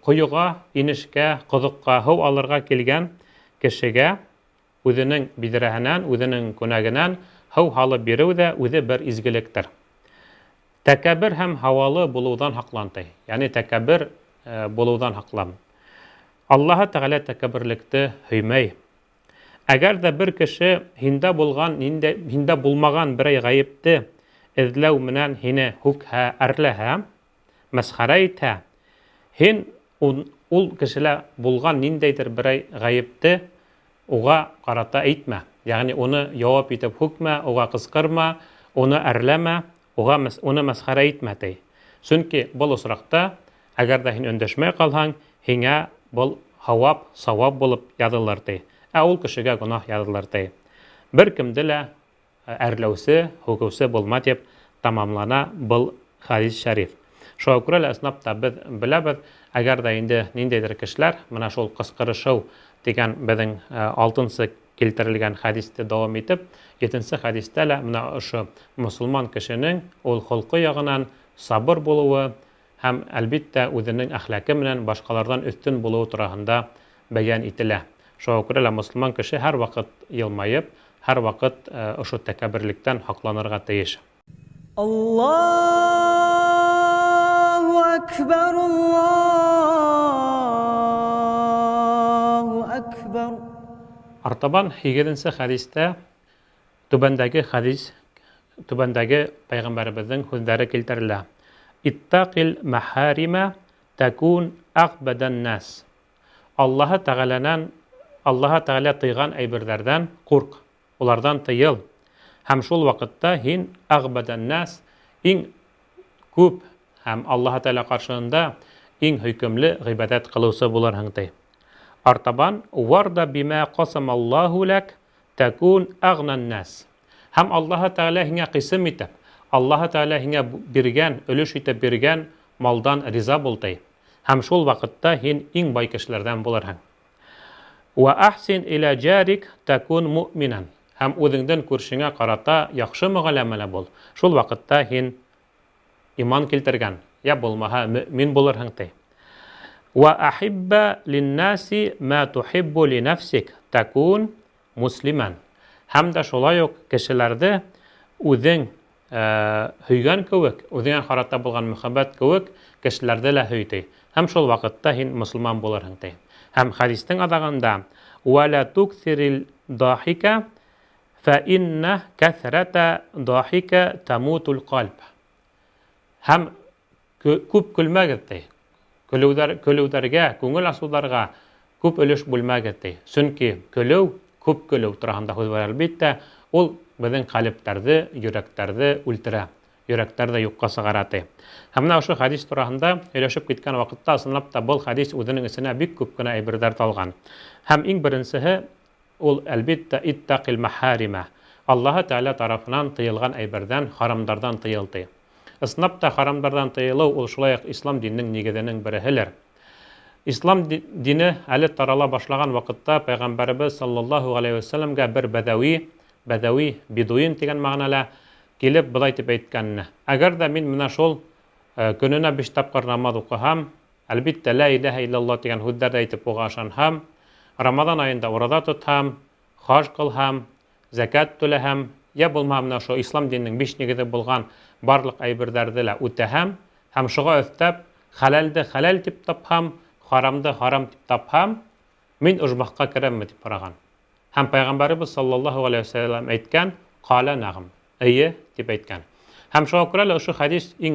ҡойоға, инешкә, ҡоҙоҡҡа һыу алырға килгән кешегә үҙенең биҙрәһенән, үҙенең күнәгенән һыу һалып биреү ҙә үҙе бер изгелектер. Тәкәббер һәм һауалы булыуҙан һаҡлан ти. Ягъни тәкәббер булыуҙан һаҡлан. Аллаһы Тәғәлә тәкәбберлекте һөймәй. Әгәр ҙә бер кеше һиндә булған, ниндәй, һиндә булмаған берәй ғәйепте эҙләү менән һине һүкһә, әрләһә, мәсхәрә итһә, һин ул кешелә булған ниндәйҙер берәй ғәйепте уға ҡарата әйтмә. Йәғни уны яуап итеп һүкмә, уға ҡысҡырма, уны әрләмә, уға уны мәсхәрә итмә, ти. Сөнки был осраҡта, әгәр ҙә һин өндәшмәй ҡалһаң, һиңә был һауап, сауап булып яҙылыр, ти. Ә ул кешегә гонаһ яҙылыр, ти. Бер кемде лә әрләүсе, һүгеүсе булма, тип тамамлана был хәдис шәриф. Шуға күрә лә, ысынлап та, беҙ беләбеҙ, әгәр ҙә инде ниндәйҙер кешеләр менә шул ҡысҡырышыу тигән беҙҙең алтынсы килтерелгән хәдисте дауам итеп, етенсе хәдистә лә менә ошо мосолман кешенең ул холҡо яғынан сабыр булыуы һәм, әлбиттә, үҙенең әхлаҡы менән башҡаларҙан өҫтөн булыуы тураһында бәйән ителә. Шуға күрә лә мосолман кеше һәр ваҡыт йылмайып, һәр ваҡыт ошо тәкәбберлектән һаҡланырға тейеш. Аллаһу әкбәр, Аллаһу әкбәр. Артабан һигеҙенсе хәдистә түбәндәге хәдис, түбәндәге пәйғәмбәребеҙҙең һүҙҙәре килтерелә. Иттақил мәхәримә тәкун әғбәдән нәс. Аллаһы Тәғәләнән, Аллаһы Тәғәлә тыйған әйберҙәрҙән ҡурҡ, уларҙан тыйыл. Һәм шул ваҡытта һин әғбәдән нәс, иң күп һәм Аллаһы Тәғәлә ҡаршыһында иң һөйкөмлө ғибәҙәт ҡылыусы булырһың, ти. Артабан варда бима ҡасамаллаһу ләк тәкун әғнан нәс. Һәм Аллаһы Тәғәлә һиңә ҡисым итеп, Аллаһы Тәғәлә һиңә биргән, өлөш итеп биргән малдан риза бул, ти. Һәм шул ваҡытта һин иң бай кешеләрҙән булырһың. Вә әхсин иля жарик тәкун муъминан. Һәм үҙеңдең күршеңә ҡарата яҡшы мөғәләмәлә бул. Шул ваҡытта һин иман килтергән, йә булмаһа мөмин булырһың, ти. Вә ахибба линнаси ма тухиббу ли нәфсик тәкун муслиман. Һәм дә шулай уҡ кешеләрҙе үҙең һөйгән кеүек, үҙеңә ҡарата булған мөхәббәт кеүек кешеләрҙе лә һөй, ти. Һәм шул ваҡытта һин мосолман булырһың, ти. Һәм хәдистең аҙағында вә ла туксирил дахика фә иннә кәҫрәтә дахика тамутул ҡальб. Һәм күп көлмәгеҙ, ти. Көлөүҙәргә, күңел асыуҙарға күп өлөш бүлмәгеҙ, ти. Сөнки көлөү, күп көлөү тураһында һүҙ бар, әлбиттә, ул беҙҙең ҡәлептәрҙе, йөрәктәрҙе үлтерә, йөрәктәрҙе юҡҡа сығара, ти. Һәм менә ошо хәдис тураһында һөйләшеп киткән ваҡытта, ысынлап та, был хәдис үҙенең эсенә бик күп кенә әйберҙәр алған. Һәм иң беренсеһе ул, әлбиттә, иттақил мәхәримә. Аллаһы Тәғәлә тарафынан тыйылған әйберҙән, харамдарҙан тыйыл, ти. Ысынлап та, харамдарҙан тыйылыу ул шулай уҡ ислам диненең нигеҙенең береһелер. Ислам дине әле тарала башлаған ваҡытта пәйғәмбәребеҙ саллаллаһу ғәләйһи вәсәләмгә бер бәҙәүи, бәҙәүи бедуин тигән мәғәнәлә, килеп былай тип әйткән: Әгәр ҙә мин менә шул көнөнә 5 тапҡыр намаҙ уҡыһам, әлбиттә, лә иләһә иллаллаһ тигән һүҙҙәрҙе әйтеп уға ышанһам, Рамаҙан айында ураҙа тотһам, хаж ҡылһам, зәкәт түләһәм, йә булмаһа менә ошо ислам диненең 5 нигеҙе булған барлыҡ әйберҙәрҙе лә үтәһәм, һәм шуға өҫтәп хәләлде хәләл тип тапһам, харамды харам тип тапһам, мин ожмахҡа керәмме, тип һораған. Һәм пәйғәмбәребеҙ саллаллаһу ғәләйһи вәсәләм әйткән: ҡалә нәғым, эйе, тип әйткән. Һәм шуға күрә лә ошо хәдис иң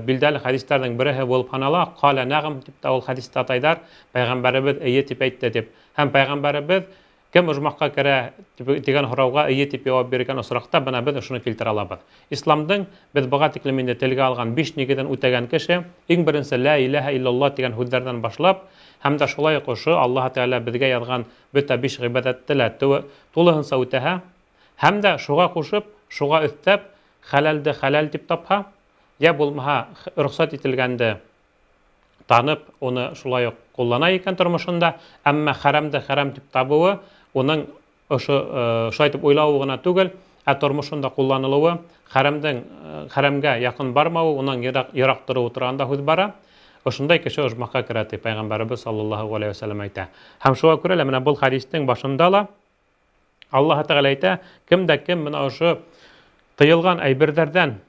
билдәле хәдистәрҙең береһе булып һанала. Ҡалә нәғым тип тә ул хәдисте атайҙар, пәйғәмбәребеҙ эйе тип әйтте тип. Һәм пәйғәмбәребеҙ кем ожмахҡа керә тигән һорауға эйе тип яуап биргән осраҡта бына беҙ ошоно килтерә алабыҙ. Исламдың беҙ быға тиклем инде телгә алған 5 нигеҙен үтәгән кеше, иң беренсе лә иләһә иллаллаһ тигән һүҙҙәрҙән башлап, һәм дә шулай уҡ ошо Аллаһ Тәғәлә беҙгә яҙған бөтә 5 ғибәҙәтте лә тулыһынса үтәһә, һәм дә шуға ҡушып, шуға өҫтәп, хәләлде хәләл тип тапһа, йә булмаһа рөхсәт ителгәнде танып, уны шулай уҡ ҡуллана икән тормошонда, әммә хәрәмде хәрәм тип табыуы, уның ошо шулай итеп уйлауы ғына түгел, ә тормошонда ҡулланылыуы, хәрәмгә яҡын бармауы, унан йыраҡ тороуы тураһында һүҙ бара. Ошондай кеше ожмахҡа керә, тип пәйғәмбәребеҙ саллаллаһу ғәләйһи вәсәләм әйтә. Һәм шуға күрә лә менә был хәдистең башында ла Аллаһ Тәғәлә әйтә: кем дә кем менә ошо тыйылған әйберҙәрҙән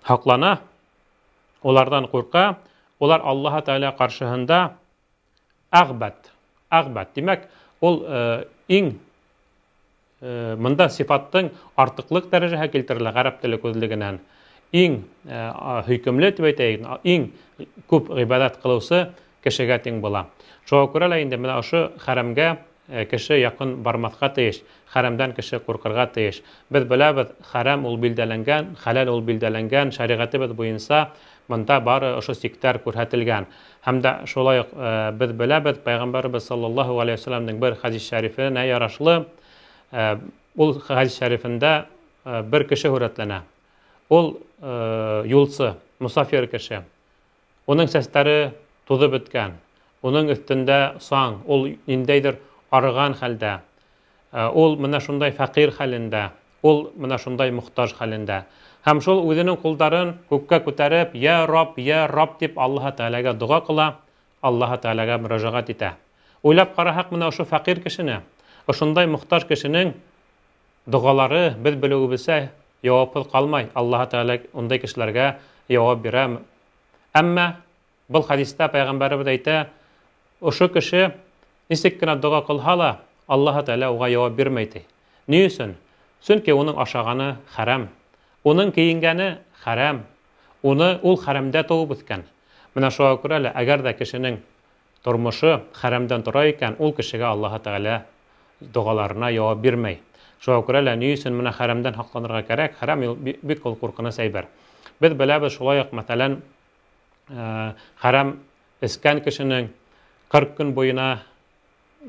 һаҡлана, уларҙан ҡурҡа, улар Аллаһ Тәғәлә ҡаршыһында әғбәт, әғбәт, тимәк, ул иң Монда сифаттың артыҡлыҡ дәрәжәһе килтерелә ғәрәп теле күҙлегенән. Иң һөйкөмлө тип әйтәйек, иң күп ғибәҙәт ҡылыусы кешегә тиң була. Шуға күрә лә инде менә ошо хәрәмгә кеше яҡын бармаҫҡа тейеш, хәрәмдән кеше ҡурҡырға тейеш. Беҙ беләбеҙ, хәрәм ул билдәләнгән, хәләл ул билдәләнгән, шәриғәтебеҙ буйынса бында бары ошо сиктәр күрһәтелгән. Һәм дә шулай уҡ беҙ беләбеҙ, Пәйғәмбәребеҙ саллаллаһу алейһи вәсәләмдең бер хәдис шәрифенә ярашлы, ул хәдис шәрифендә бер кеше һүрәтләнә. Ул юлсы, мосафир кеше. Уның сәстәре туҙып бөткән, уның өҫтөндә саң, ул ниндәйҙер арыған хәлдә. Ул менә шундай фәҡир хәлендә, ул менә шундай мохтаж хәлендә. Һәм шул үҙенең ҡулдарын күккә күтәреп, "Йә Рабб, йә Рабб" тип Аллаһ Тәғәләгә доға ҡыла, Аллаһ Тәғәләгә мөрәжәғәт итә. Уйлап ҡараһаҡ, менә ошо фәҡир кешене, ошондай мохтаж кешенең доғалары беҙ белеүебеҙсә яуапһыҙ ҡалмай. Аллаһ Тәғәлә ундай кешеләргә яуап бирә. Әммә был хәдистә пәйғәмбәребеҙ әйтә, ошо кеше нисек кенә доға ҡылһа ла, Аллаһ Тәғәлә уға яуап бирмәй ти. Ни өсөн? Сөнки уның ашағаны хәрәм, уның кейенгәне хәрәм, уны ул хәрәмдә тыуып үҫкән. Менә шуға күрә лә, әгәр ҙә кешенең тормошо хәрәмдән тора икән, ул кешегә Аллаһ Тәғәлә доғаларына яуап бирмәй. Шуға күрә лә ни өсөн менә хәрәмдән һаҡланырға кәрәк? Хәрәм ул бик ул ҡурҡыныс әйбер. Беҙ беләбеҙ шулай уҡ, мәҫәлән, хәрәм эскән кешенең 40 көн буйына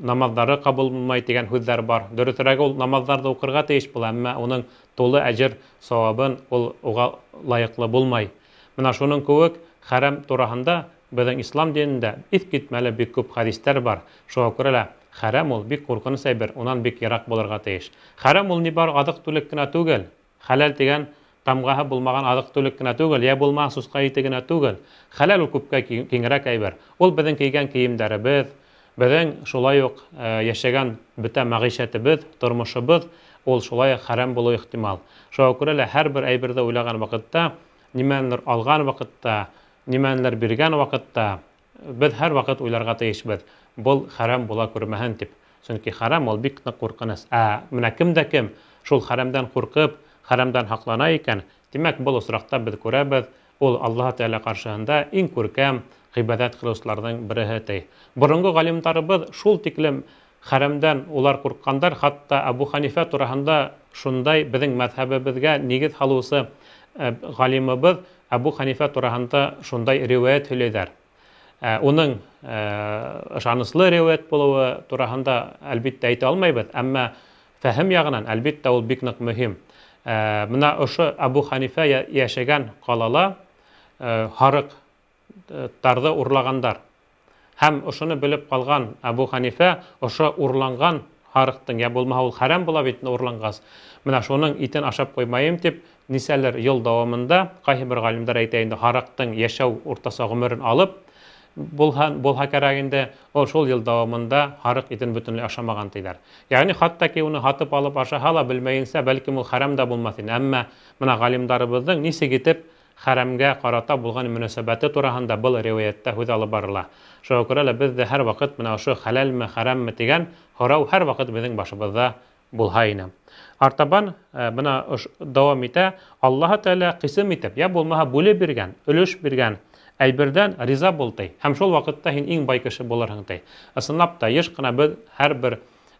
намаҙҙары ҡабул булмай тигән һүҙҙәр бар. Дөрөҫөрәге, ул намаҙҙарҙы уҡырға тейеш була, әммә уның тулы әжер сауабын ул уға лайыҡлы булмай. Менә шуның кеүек хәрәм тураһында беҙҙең ислам динендә иҫ китмәле бик күп хәдистәр бар. Шуға күрә лә хәрәм ул бик ҡурҡыныс әйбер, унан бик йыраҡ булырға тейеш. Хәрәм ул ни бар аҙыҡ-түлек кенә түгел, хәләл тигән тамғаһы булмаған аҙыҡ-түлек кенә түгел, йә булмаһа сусҡа ите генә түгел. Хәләл ул күпкә киңерәк әйбер. Ул беҙҙең кейгән кейемдәребеҙ, беҙҙең шулай уҡ йәшәгән бөтә мәғишәтебеҙ, тормошобоҙ ул шулай уҡ хәрәм булыуы ихтимал. Шуға күрә лә һәр бер әйберҙе уйлаған ваҡытта, нимәнелер алған ваҡытта, нимәнелер биргән ваҡытта беҙ һәр ваҡыт уйларға тейешбеҙ. Был хәрәм була күрмәһен тип. Сөнки хәрәм ул бик ныҡ ҡурҡыныс. Ә менә кем дә кем шул хәрәмдән ҡурҡып, хәрәмдән һаҡлана икән, тимәк, был осраҡта беҙ күрәбеҙ, ул Аллаһ Тәғәлә ҡаршыһында иң күркәм ғибәҙәт ҡылыусыларҙың береһе ти. Боронғо ғалимдарыбыҙ шул тиклем хәрәмдән улар ҡурҡҡандар, хатта Әбу Ханифә тураһында шундай беҙҙең мәҙһәбебеҙгә нигеҙ һалыусы ғалимыбыҙ Әбу Ханифә тураһында шундай риүәйәт һөйләйҙәр. Уның ышаныслы риүәйәт булыуы тураһында әлбиттә әйтә алмайбыҙ, әммә фәһем яғынан әлбиттә ул бик ныҡ мөһим. Менә ошо Әбу Ханифә йәшәгән ҡалала һарыҡтарҙы урлағандар. Һәм ошоно белеп ҡалған Әбу Ханифә ошо урланған һарыҡтың, йә булмаһа ул хәрәм була бит урланғас, менә шуның итен ашап ҡуймайым тип, нисәлер йыл дауамында, ҡайһы бер ғалимдар әйтә инде, һарыҡтың йәшәү уртаса ғүмерен алып, булһа кәрәк инде, ул шул йыл дауамында һарыҡ итен бөтөнләй ашамаған тиҙәр. Ягъни хатта ки уны һатып алып ашаһа ла белмәйенсә, бәлкем ул хәрәм дә булмаҫ ине. Әммә менә ғалимдарыбыҙҙың нисек итеп хәрәмгә ҡарата булған мөнәсәбәте тураһында был риүәйәттә һүҙ алып барыла. Шуға күрә лә беҙ ҙә һәр ваҡыт менә ошо хәләлме, хәрәмме тигән һорау һәр ваҡыт беҙҙең башыбыҙҙа булһа ине. Артабан бына дауам итә, Аллаһ Тәғәлә ҡисым итеп, йә булмаһа бүлеп биргән, өлөш биргән әйберҙән риза бул ти. Һәм шул ваҡытта һин иң бай кеше булырһың ти. Ысынлап та йыш ҡына беҙ һәр бер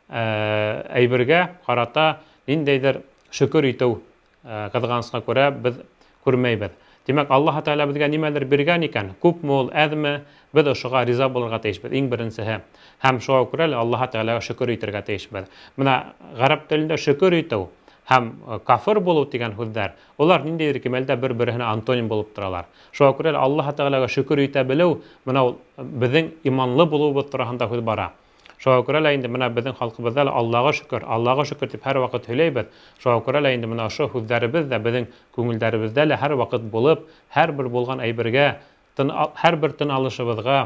әйбергә ҡарата ниндәйҙер шөкөр итеү ҡыҙғанысҡа күрә беҙ күрмәйбеҙ. Тимәк, Аллаһ Тәғәлә беҙгә нимәлер биргән икән, күпме ул, әҙме, беҙ ошоға риза булырға тейешбеҙ, иң беренсеһе. Һәм шуға күрә лә Аллаһ Тәғәләгә шөкөр итергә тейешбеҙ. Менә ғәрәп телендә шөкөр итеү һәм кафыр булыу тигән һүҙҙәр, улар ниндәйҙер кимәлдә бер-береһенә антоним булып торалар. Шуға күрә лә Аллаһ Тәғәләгә шөкөр итә белеү, менә ул беҙҙең иманлы булыуыбыҙ тураһында һүҙ бара. Шуға күрә лә инде менә беҙҙең халҡыбыҙҙа ла Аллаға шөкөр, Аллаға шөкөр тип һәр ваҡыт һөйләйбеҙ. Шуға күрә лә инде менә ошо һүҙҙәребеҙ ҙә беҙҙең күңелдәребеҙҙә лә һәр ваҡыт булып, һәр бер булған әйбергә, һәр бер тын алышыбыҙға,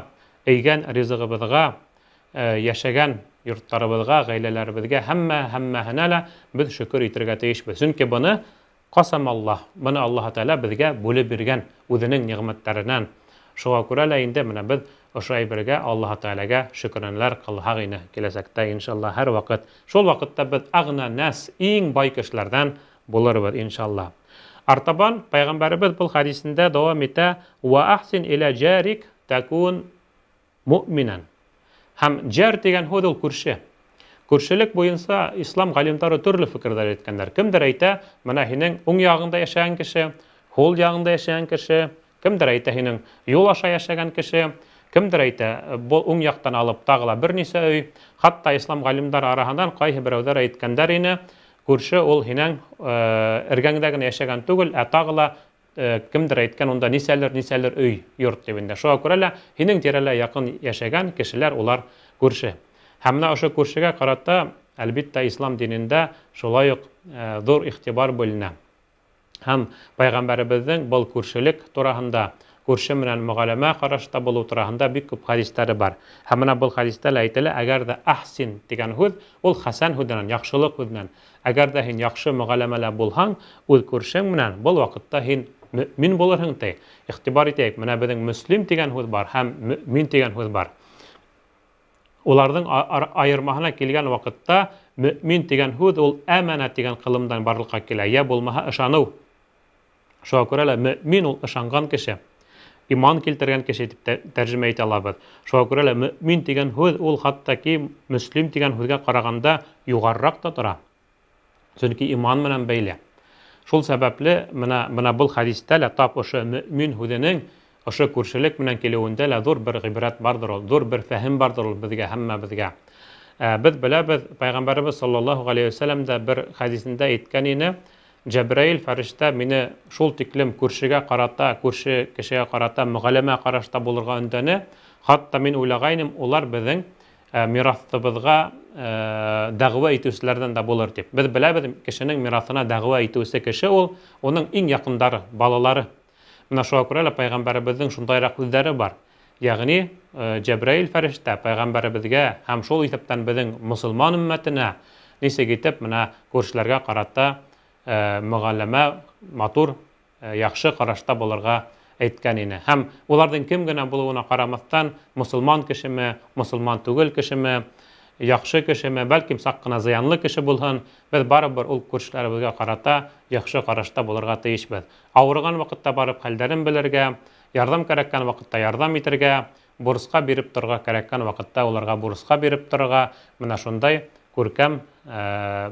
эйгән ризығыбыҙға, йәшәгән йорттарыбыҙға, ғаиләләребеҙгә, һәммәһенә лә беҙ шөкөр итергә тейешбеҙ. Сөнки быны ҡасам Аллаһ, быны Аллаһ Тәғәлә беҙгә бүлеп биргән үҙенең ниғмәттәренән. Шуға күрә лә инде менә беҙ Ошо әйбергә Аллаһы Тәғәләгә шөкранәләр кылһаҡ ине киләсәктә, иншалла, һәр ваҡыт. Шул ваҡытта беҙ агна нәс, иң бай кешеләрҙән булырбыҙ, иншалла. Артабан пәйғәмбәребеҙ был хәдисендә дауам итә: "Ва ахсин иля жарик такун муъминан". Һәм җар дигән һүҙ ул күрше. Күршелек буйынса ислам ғалимдары төрлө фекерҙәр әйткәндәр. Кемдер әйтә, менә һинең уң яғыңда йәшәгән кеше, һул яғыңда йәшәгән кеше, кемдер әйтә, һинең юл аша йәшәгән кеше, кемдер әйтә, был уң яҡтан алып тағы ла бер нисә өй. Хатта ислам ғалимдары араһынан ҡайһы берәүҙәр әйткәндәр ине, күрше ул һинең эргәңдә генә йәшәгән түгел, ә тағы ла кемдер әйткән, унда нисәлер өй, йорт тип инде. Шуға күрә лә һинең тирәлә яҡын йәшәгән кешеләр улар күрше. Һәм менә ошо күршегә ҡарата, әлбиттә, ислам динендә шулай уҡ ҙур иғтибар бүленә. Һәм пәйғәмбәребеҙҙең был күршелек тураһында, күрше менән мөғәләмә ҡарашта булыу тураһында бик күп хәдистәре бар. Һәм менә был хәдистә лә әйтелә, әгәр ҙә ахсин тигән һүҙ, ул хәсән һүҙенән, яҡшылыҡ һүҙенән. Әгәр ҙә һин яҡшы мөғәләмәлә булһаң, үҙ күршең менән, был ваҡытта һин мөмин булырһың ти. Иғтибар итәйек, менә беҙҙең мөслим тигән һүҙ бар һәм мөмин тигән һүҙ бар. Уларҙың айырмаһына килгән ваҡытта мөмин тигән һүҙ ул әмәнә тигән ҡылымдан барлыҡҡа килә, йә булмаһа ышаныу. Шуға күрә лә мөмин ул ышанған кеше, иман килтергән кеше тип тәржемә итә алабыҙ. Шуға күрә лә мөмин тигән һүҙ ул хатта ки мөслим тигән һүҙгә ҡарағанда юғарыраҡ та тора. Сөнки иман менән бәйле. Шул сәбәпле менә был хәдистә лә тап ошо мөмин һүҙенең ошо күршелек менән килеүендә лә ҙур бер ғибрәт барҙыр ул, ҙур бер фәһем барҙыр ул беҙгә, һәммәбеҙгә. Беҙ беләбеҙ, Пәйғәмбәребеҙ саллаллаһу ғәләйһи вәсәләм дә бер хәдисендә әйткән ине, Джәбрәил фәрештә мине шул тиклем күршегә ҡарата, күрше кешегә ҡарата мөғәләмә ҡарашта булырға өндәне, хатта мин уйлағайным, улар беҙҙең мираҫыбыҙға дәғүә итеүселәрҙән дә булыр тип. Беҙ беләбеҙ, кешенең мираҫына дәғүә итеүсе кеше ул, уның иң яҡындары, балалары. Менә шуға күрә лә пәйғәмбәребеҙҙең шундайыраҡ һүҙҙәре бар. Йәғни Джәбрәил фәрештә пәйғәмбәребеҙгә һәм шул иҫәптән беҙҙең мосолман өммәтенә нисек итеп менә күршеләргә ҡарата мөғәлләмә матур, яҡшы ҡарашта булырға әйткән ине. Һәм уларҙың кем генә булыуына ҡарамаҫтан, мосолман кешеме, мосолман түгел кешеме, яҡшы кешеме, бәлкем саҡ ҡына зыянлы кеше булһын, беҙ барыбер ул күршеләребеҙгә ҡарата яҡшы ҡарашта булырға тейешбеҙ. Ауырыған ваҡытта барып хәлдәрен белергә, ярҙам кәрәккән ваҡытта ярҙам итергә, бурысҡа биреп торорға кәрәккән ваҡытта уларға бурысҡа биреп торорға, менә шундай күркәм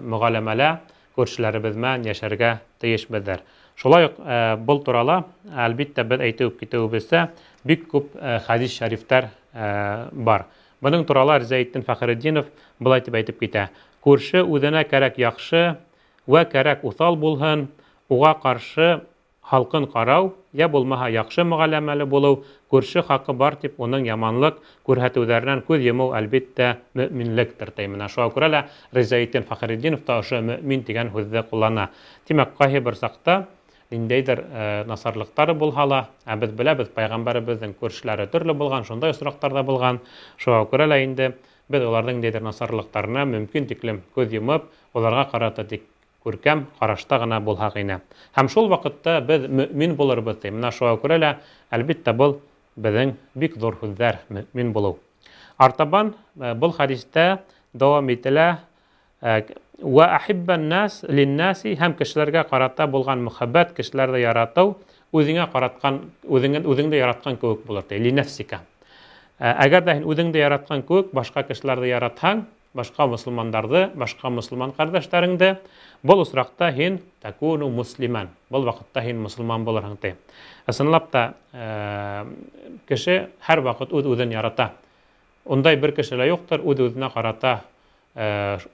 мөғәләмәлә күршеләребеҙ менән йәшәргә тейешбеҙҙер. Шулай уҡ был турала, әлбиттә, беҙ әйтеп китеүебеҙсә, бик күп хәдис шәрифтәр бар. Бының турала Ризаетдин Фәхретдинов былай тип әйтеп китә: Күрше үҙенә кәрәк яҡшы вә кәрәк уҫал булһын, уға ҡаршы һалҡын ҡарау, йә булмаһа яҡшы мөғәләмәле булыу, күрше хаҡы бар тип уның яманлыҡ күрһәтеүҙәренән күҙ йомоу, әлбиттә, мөминлектер ти. Менә шуға күрә лә Ризаетдин Фәхретдинов та ошо мөмин тигән һүҙҙе ҡуллана. Тимәк, ҡайһы бер саҡта ниндәйҙер насарлыҡтары булһа ла, ә беҙ беләбеҙ, пәйғәмбәребеҙҙең күршеләре төрлө булған, шундай осраҡтар ҙа булған. Шуға күрә лә инде беҙ уларҙың ниндәйҙер насарлыҡтарына мөмкин тиклем күҙ йомоп, уларға ҡарата тик күркәм ҡарашта ғына булһаҡ ине. Һәм шул ваҡытта беҙ мөмин булырбыҙ ти. Менә шуға күрә лә, әлбиттә, был беҙҙең бик ҙур һүҙҙәр, мөмин булыу. Артабан был хәдистә дауам ителә, Вә ахиббан нас линнаси, һәм кешеләргә ҡарата булған мөхәббәт, кешеләрҙе яратыу, үҙеңә ҡаратҡан, үҙеңде яратҡан кеүек булыр ти, линәфсика. Әгәр ҙә һин үҙеңде яратҡан кеүек башҡа кешеләрҙе яратһаң, башҡа мосолмандарҙы, башҡа мосолман ҡәрҙәштәреңде, был осраҡта һин такуну муслиман, был ваҡытта һин мосолман булырһың ти. Ысынлап та, кеше һәр ваҡыт үҙ-үҙен ярата. Ундай бер кеше лә юҡтыр, үҙ-үҙенә ҡарата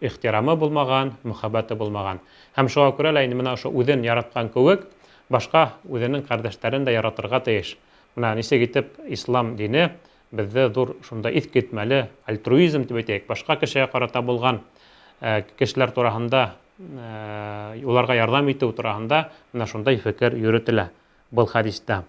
ихтирамы булмаған, мөхәббәте булмаған. Һәм шуға күрә лә инде менә ошо үҙен яратҡан кеүек, башҡа үҙенең ҡәрҙәштәрен дә яратырға тейеш. Менә нисек итеп ислам дине беҙҙе ҙур шундай иҫ китмәле альтруизм тип әйтәйек, башҡа кешегә ҡарата булған кешеләр тураһында, уларға ярҙам итеү тураһында менә шундай фекер йөрөтөлә был хәдистә.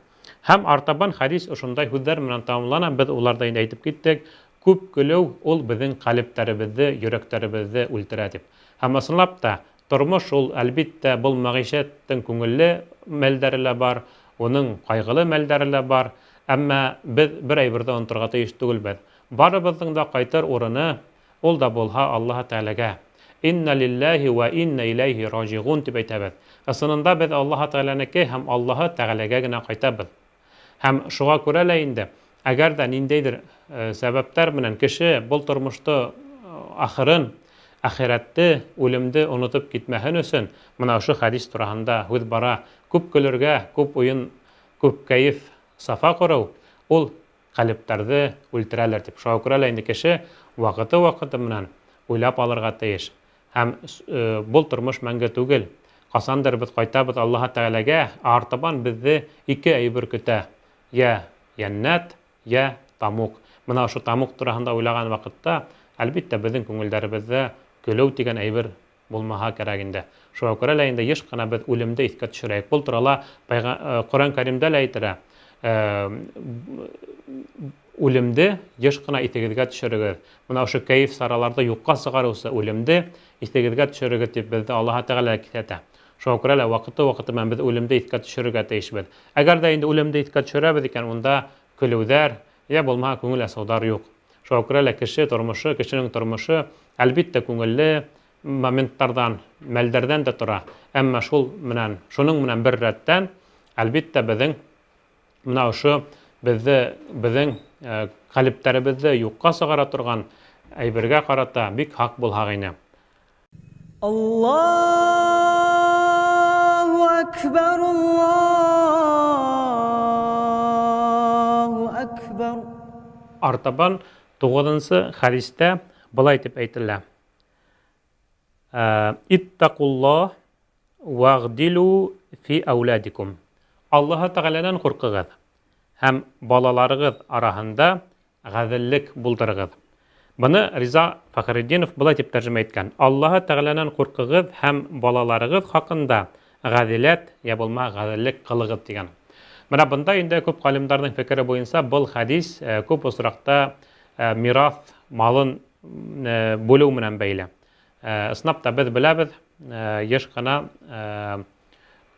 Һәм артабан хәдис ошондай һүҙҙәр менән тамамлана, беҙ уларҙы инде әйтеп киттек. Күп көлөү ул беҙҙең ҡәлептәребеҙҙе, йөрәктәребеҙҙе үлтерә тип. Һәм ысынлап та тормош ул, әлбиттә, был мәғишәттең күңелле мәлдәре лә бар, уның ҡайғылы мәлдәре лә бар. Әмма беҙ бер әйберҙе оноторға тейеш түгелбеҙ. Барыбыҙҙың да ҡайтыр урыны ул да булһа Аллаһы Тәғәләгә. Инна лилләһи вә инна иләйһи раҗигун дип әйтәбеҙ. Ысынында беҙ Аллаһы Тәғәләнеке һәм Аллаһы Тәғәләгә генә ҡайтабыҙ. Һәм шуға күрә лә инде, әгәр ҙә ниндәйҙер сәбәптәр менән кеше был тормошто ахырын, әхирәтте, үлемде онотоп китмәһен өсөн, мына ошо хәдис тураһында һүҙ бара. Күп көлөргә, күп уйын, күп кәйеф, сафа ҡороу ул ҡәлептәрҙе үлтерәлер тип. Шуға күрә лә инде кеше ваҡыты-ваҡыты менән уйлап алырға тейеш. Һәм был тормош мәңге түгел. Ҡасандыр беҙ ҡайтабыҙ Аллаһы Тәғәләгә, ә артабан беҙҙе ике әйбер көтә. Йә йәннәт, йә тамуҡ. Мына ошо тамуҡ тураһында уйлаған ваҡытта, әлбиттә, беҙҙең күңелдәребеҙҙә көлөү тигән әйбер булмаһа кәрәк инде. Шуға күрә лә инде еш ҡына беҙ үлемде иҫкә төшөрәйек. Был турала Ҡөрьән Кәримдә лә әйтелә. Үлемде еш ҡына иҫегеҙгә төшөрөгөҙ. Мына ошо кәйеф сараларҙы юҡҡа сығарыусы үлемде иҫегеҙгә төшөрөгөҙ тип беҙҙе Аллаһы Тәғәлә киҫәтә. Шуға күрә лә ваҡыты-ваҡыты менән беҙ үлемде иҫкә төшөрөргә тейешбеҙ. Әгәр ҙә инде үлемде иҫкә төшөрәбеҙ икән, унда көлөүҙәр, йә булмаһа күңел асыуҙар юҡ. Шуға күрә лә кеше тормошо, кешенең тормошо, әлбиттә, күңелле моменттарҙан, мәлдәрҙән дә тора. Әммә шул менән, шуның менән бер рәттән, әлбиттә, беҙҙең мына ошо беҙҙе, беҙҙең ҡәлептәребеҙҙе юҡҡа сығара торған әйбергә ҡарата бик һаҡ булһаҡ ине. Аллаһу акбар, Аллаһу акбар. Артабан 9-нсы хәдистә былай тип әйтелә. Иттакуллаһ вағдилу фи әүләдикум. Аллаһы Тәғәләнән ҡурҡығыҙ һәм балаларығыҙ араһында ғәҙеллек булдырығыҙ. Быны Риза Фәхретдинов былай тип тәржемә иткән. Аллаһы Тәғәләнән ҡурҡығыҙ һәм балаларығыҙ хаҡында ғәҙеләт йә булмаһа ғәҙеллек ҡылығыҙ тигән. Мына бында инде күп ғалимдарҙың фекере буйынса был хәдис күп осраҡта мираҫ малын бүлеү менән бәйле. Ысынлап та беҙ беләбеҙ, йыш ҡына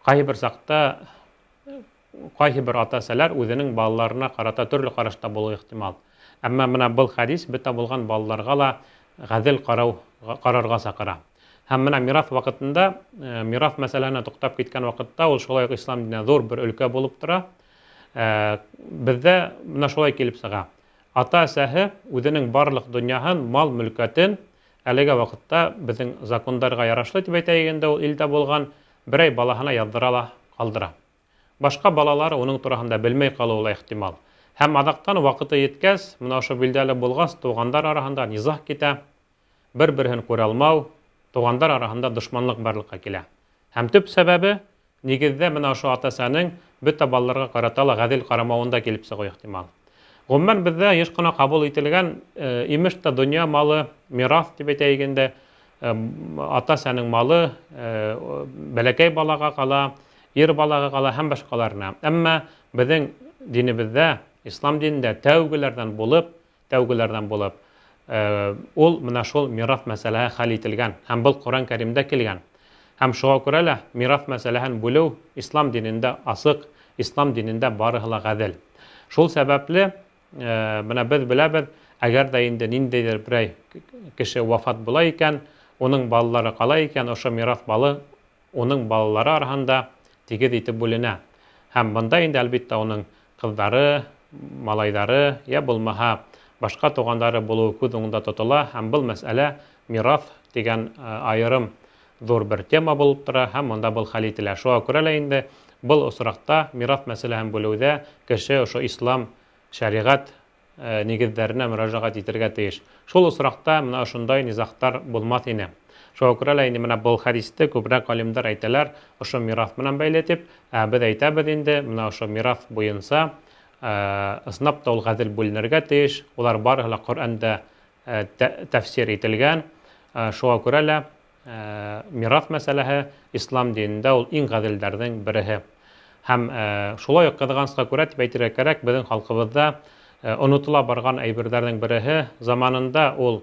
ҡайһы бер саҡта ҡайһы бер ата-әсәләр үҙенең балаларына ҡарата төрлө ҡарашта булыуы ихтимал. Әммә мына был хәдис бөтә булған балаларға ла ғәҙел ҡарарға саҡыра. Һәм мына мираҫ ваҡытында, мираҫ мәсьәләһенә туҡтап киткән ваҡытта ул шулай уҡ ислам диненә ҙур бер өлкә булып тора. Беҙҙә мына шулай килеп сыға. Ата-әсәһе үҙенең барлыҡ донъяһын, мал-мөлкәтен әлеге ваҡытта беҙҙең закондарға ярашлы тип әйтәйек инде, ул илдә булған берәй балаһына яҙҙыра ла ҡалдыра. Башҡа балалары уның тураһында белмәй ҡалыуы ла ихтимал. Һәм аҙаҡтан ваҡыты еткәс, мына ошо билдәле булғас, туғандар араһында низах китә, бер-береһен күрә алмау, туғандар араһында дошманлыҡ барлыҡҡа килә. Һәм төп сәбәбе нигеҙҙә мына ошо ата-әсәнең бөтә балаларға ҡарата ла ғәҙел ҡарамауында килеп сығыу ихтимал. Ғөмүмән, беҙҙә йыш ҡына ҡабул ителгән имеш тә донъя малы, мираҫ тип әйтәйек инде, ата-әсәнең малы бәләкәй балаға ҡала, ир балаға ҡала һәм башҡаларына. Әммә беҙҙең динебеҙҙә, ислам динендә тәүгеләрҙән булып ул мына шул мираҫ мәсьәләһе хәл ителгән һәм был Ҡөрьән Кәримдә килгән. Һәм шуға күрә лә мираҫ мәсьәләһен бүлеү ислам динендә асыҡ, ислам динендә барыһы ла ғәҙел. Шул сәбәпле мына беҙ беләбеҙ, әгәр ҙә инде ниндәйҙер берәй кеше вафат була икән, уның балалары ҡала икән, ошо мираҫ малы уның балалары араһында тигеҙ итеп бүленә. Һәм бында инде әлбиттә уның ҡыҙҙары, малайҙары, йә булмаһа башҡа туғандары булыуы күҙ уңында тотола, һәм был мәсьәлә мираҫ тигән айырым ҙур бер тема булып тора, һәм бында был хәл ителә. Шуға күрә лә инде был осраҡта мираҫ мәсьәләһен бүлеүҙә кеше ошо ислам шәриғәт нигеҙҙәренә мөрәжәғәт итергә тейеш. Шул осраҡта мына ошондай низағтар булмаҫ ине. Шуға күрә лә инде мына был хәдисте күберәк ғалимдар әйтәләр, ошо мираҫ менән бәйле тип. Ә беҙ әйтәбеҙ инде, мына ошо мираҫ буйынса ысынлап та ул ғәҙел бүленергә тейеш. Улар барыһы ла Ҡөрьәндә тәфсир ителгән. Шуға күрә лә мираҫ мәсьәләһе ислам динендә ул иң ғәҙелдәрҙең береһе. Һәм шулай уҡ ҡыҙғанысҡа күрә тип әйтергә кәрәк, беҙҙең халҡыбыҙҙа онотола барған әйберҙәрҙең береһе, заманында ул